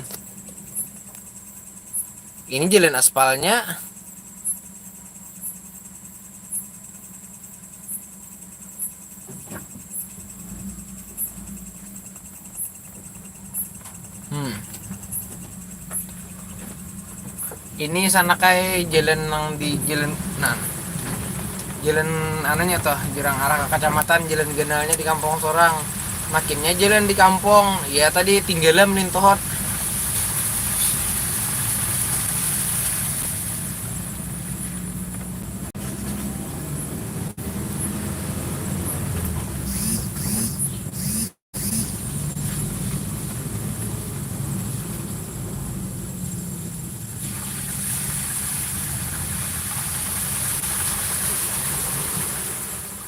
ini jalan aspalnya. Hmm. Ini sana kai jalan nang di jalan nah jalan anunya toh jurang arah ke kecamatan jalan ganalnya di kampung sorang. Makinnya jalan di kampung ya tadi tinggalam nih tohot.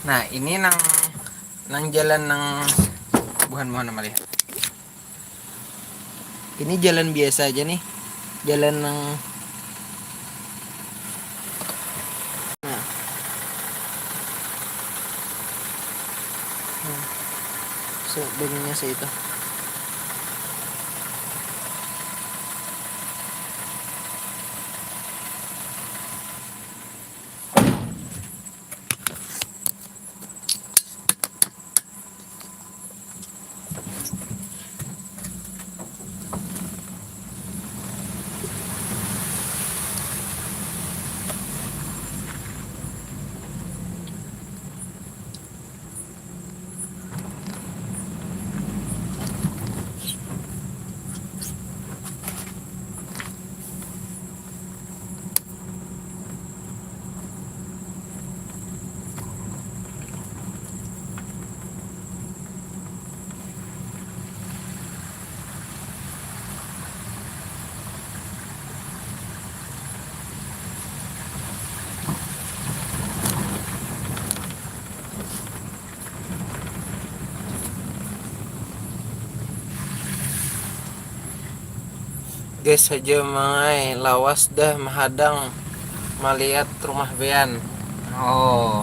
Nah, ini nang, nang jalan nang buhan, buhan malihat. Ini jalan biasa aja nih. Jalan nang, nah. Nah. So, banyunya seitu. Gas haja mangai, lawas dah mahadang maliat rumah pian. Oh.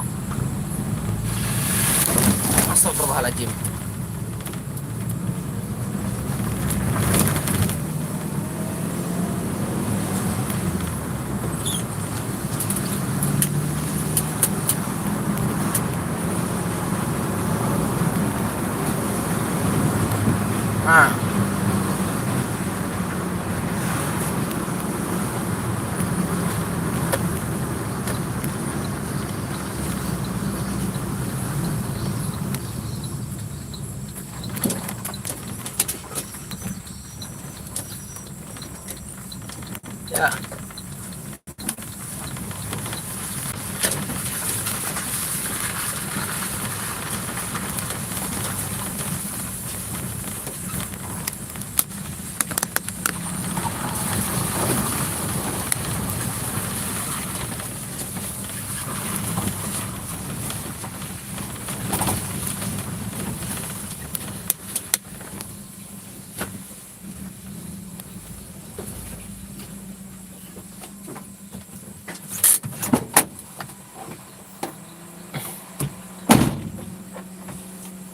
Astagfirullahaladzim. Nah. Ya.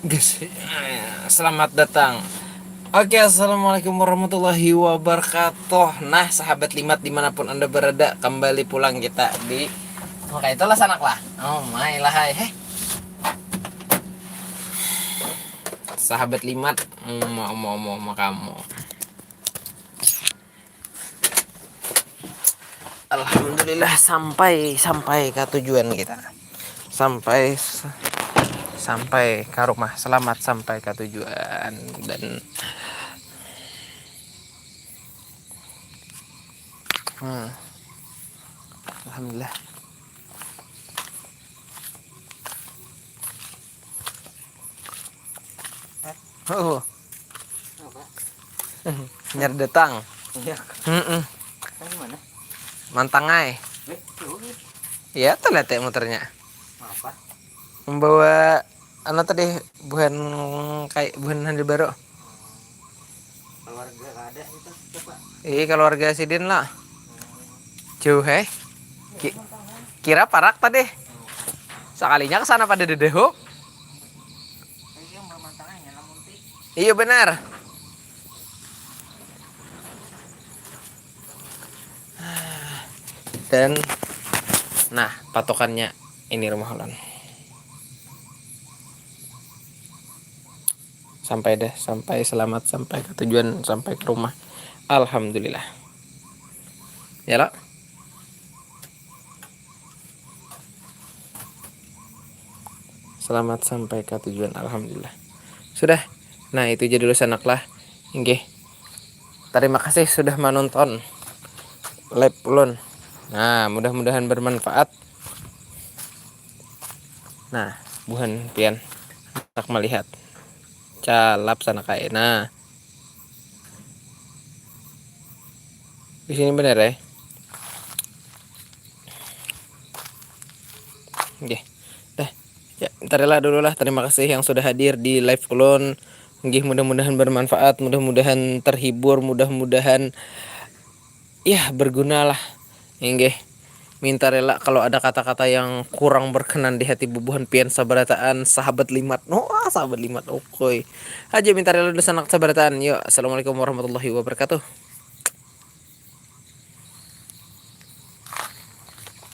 Guys, selamat datang. Oke, assalamualaikum warahmatullahi wabarakatuh. Nah, sahabat Limat dimanapun anda berada, kembali pulang kita di, maka itulah sanak lah. Oh my lah, hai, heh. Sahabat Limat, mau, mau, mau, mau kamu. Alhamdulillah, sampai, sampai ke tujuan kita. Sampai, sampai ke rumah, selamat sampai ke tujuan. Dan, hmm, alhamdulillah. Oh. Apa? Nyar datang. Iya. Heeh. Dari mana? Mantangai. Eh, jauh ya. Iya, tuh lihat ya muternya. Apa? Membawa, anu tadi, buhan, kayak buhan handil baru. Keluarga kada itu, siapa? Iya, keluarga sidin lah. Jauh, heh. Ki-, kira parak tadi. Sekalinya ke sana pada dedehu. Iya, benar. Dan, nah, patokannya ini rumah ulun. Sampai deh, sampai selamat, sampai ke tujuan, sampai ke rumah. Alhamdulillah. Ya, lo? Selamat sampai ke tujuan, alhamdulillah. Sudah. Nah, itu aja dulu sanak lah. Inggih. Terima kasih sudah menonton live ulun. Nah, mudah-mudahan bermanfaat. Nah, buhan pian handak melihat. Calap sana kae. Nah. Di sini bener ya. Oke. Dah. Ya, minta rela dulu lah. Terima kasih yang sudah hadir di live ulun. Nggih, mudah-mudahan bermanfaat, mudah-mudahan terhibur, mudah-mudahan ya berguna lah. Inggih. Minta rela kalau ada kata-kata yang kurang berkenan di hati bubuhan pian sabarataan, sahabat limat. Wah, sahabat limat. Oke. Aja minta rela dosa anak sabarataan. Yuk, assalamualaikum warahmatullahi wabarakatuh.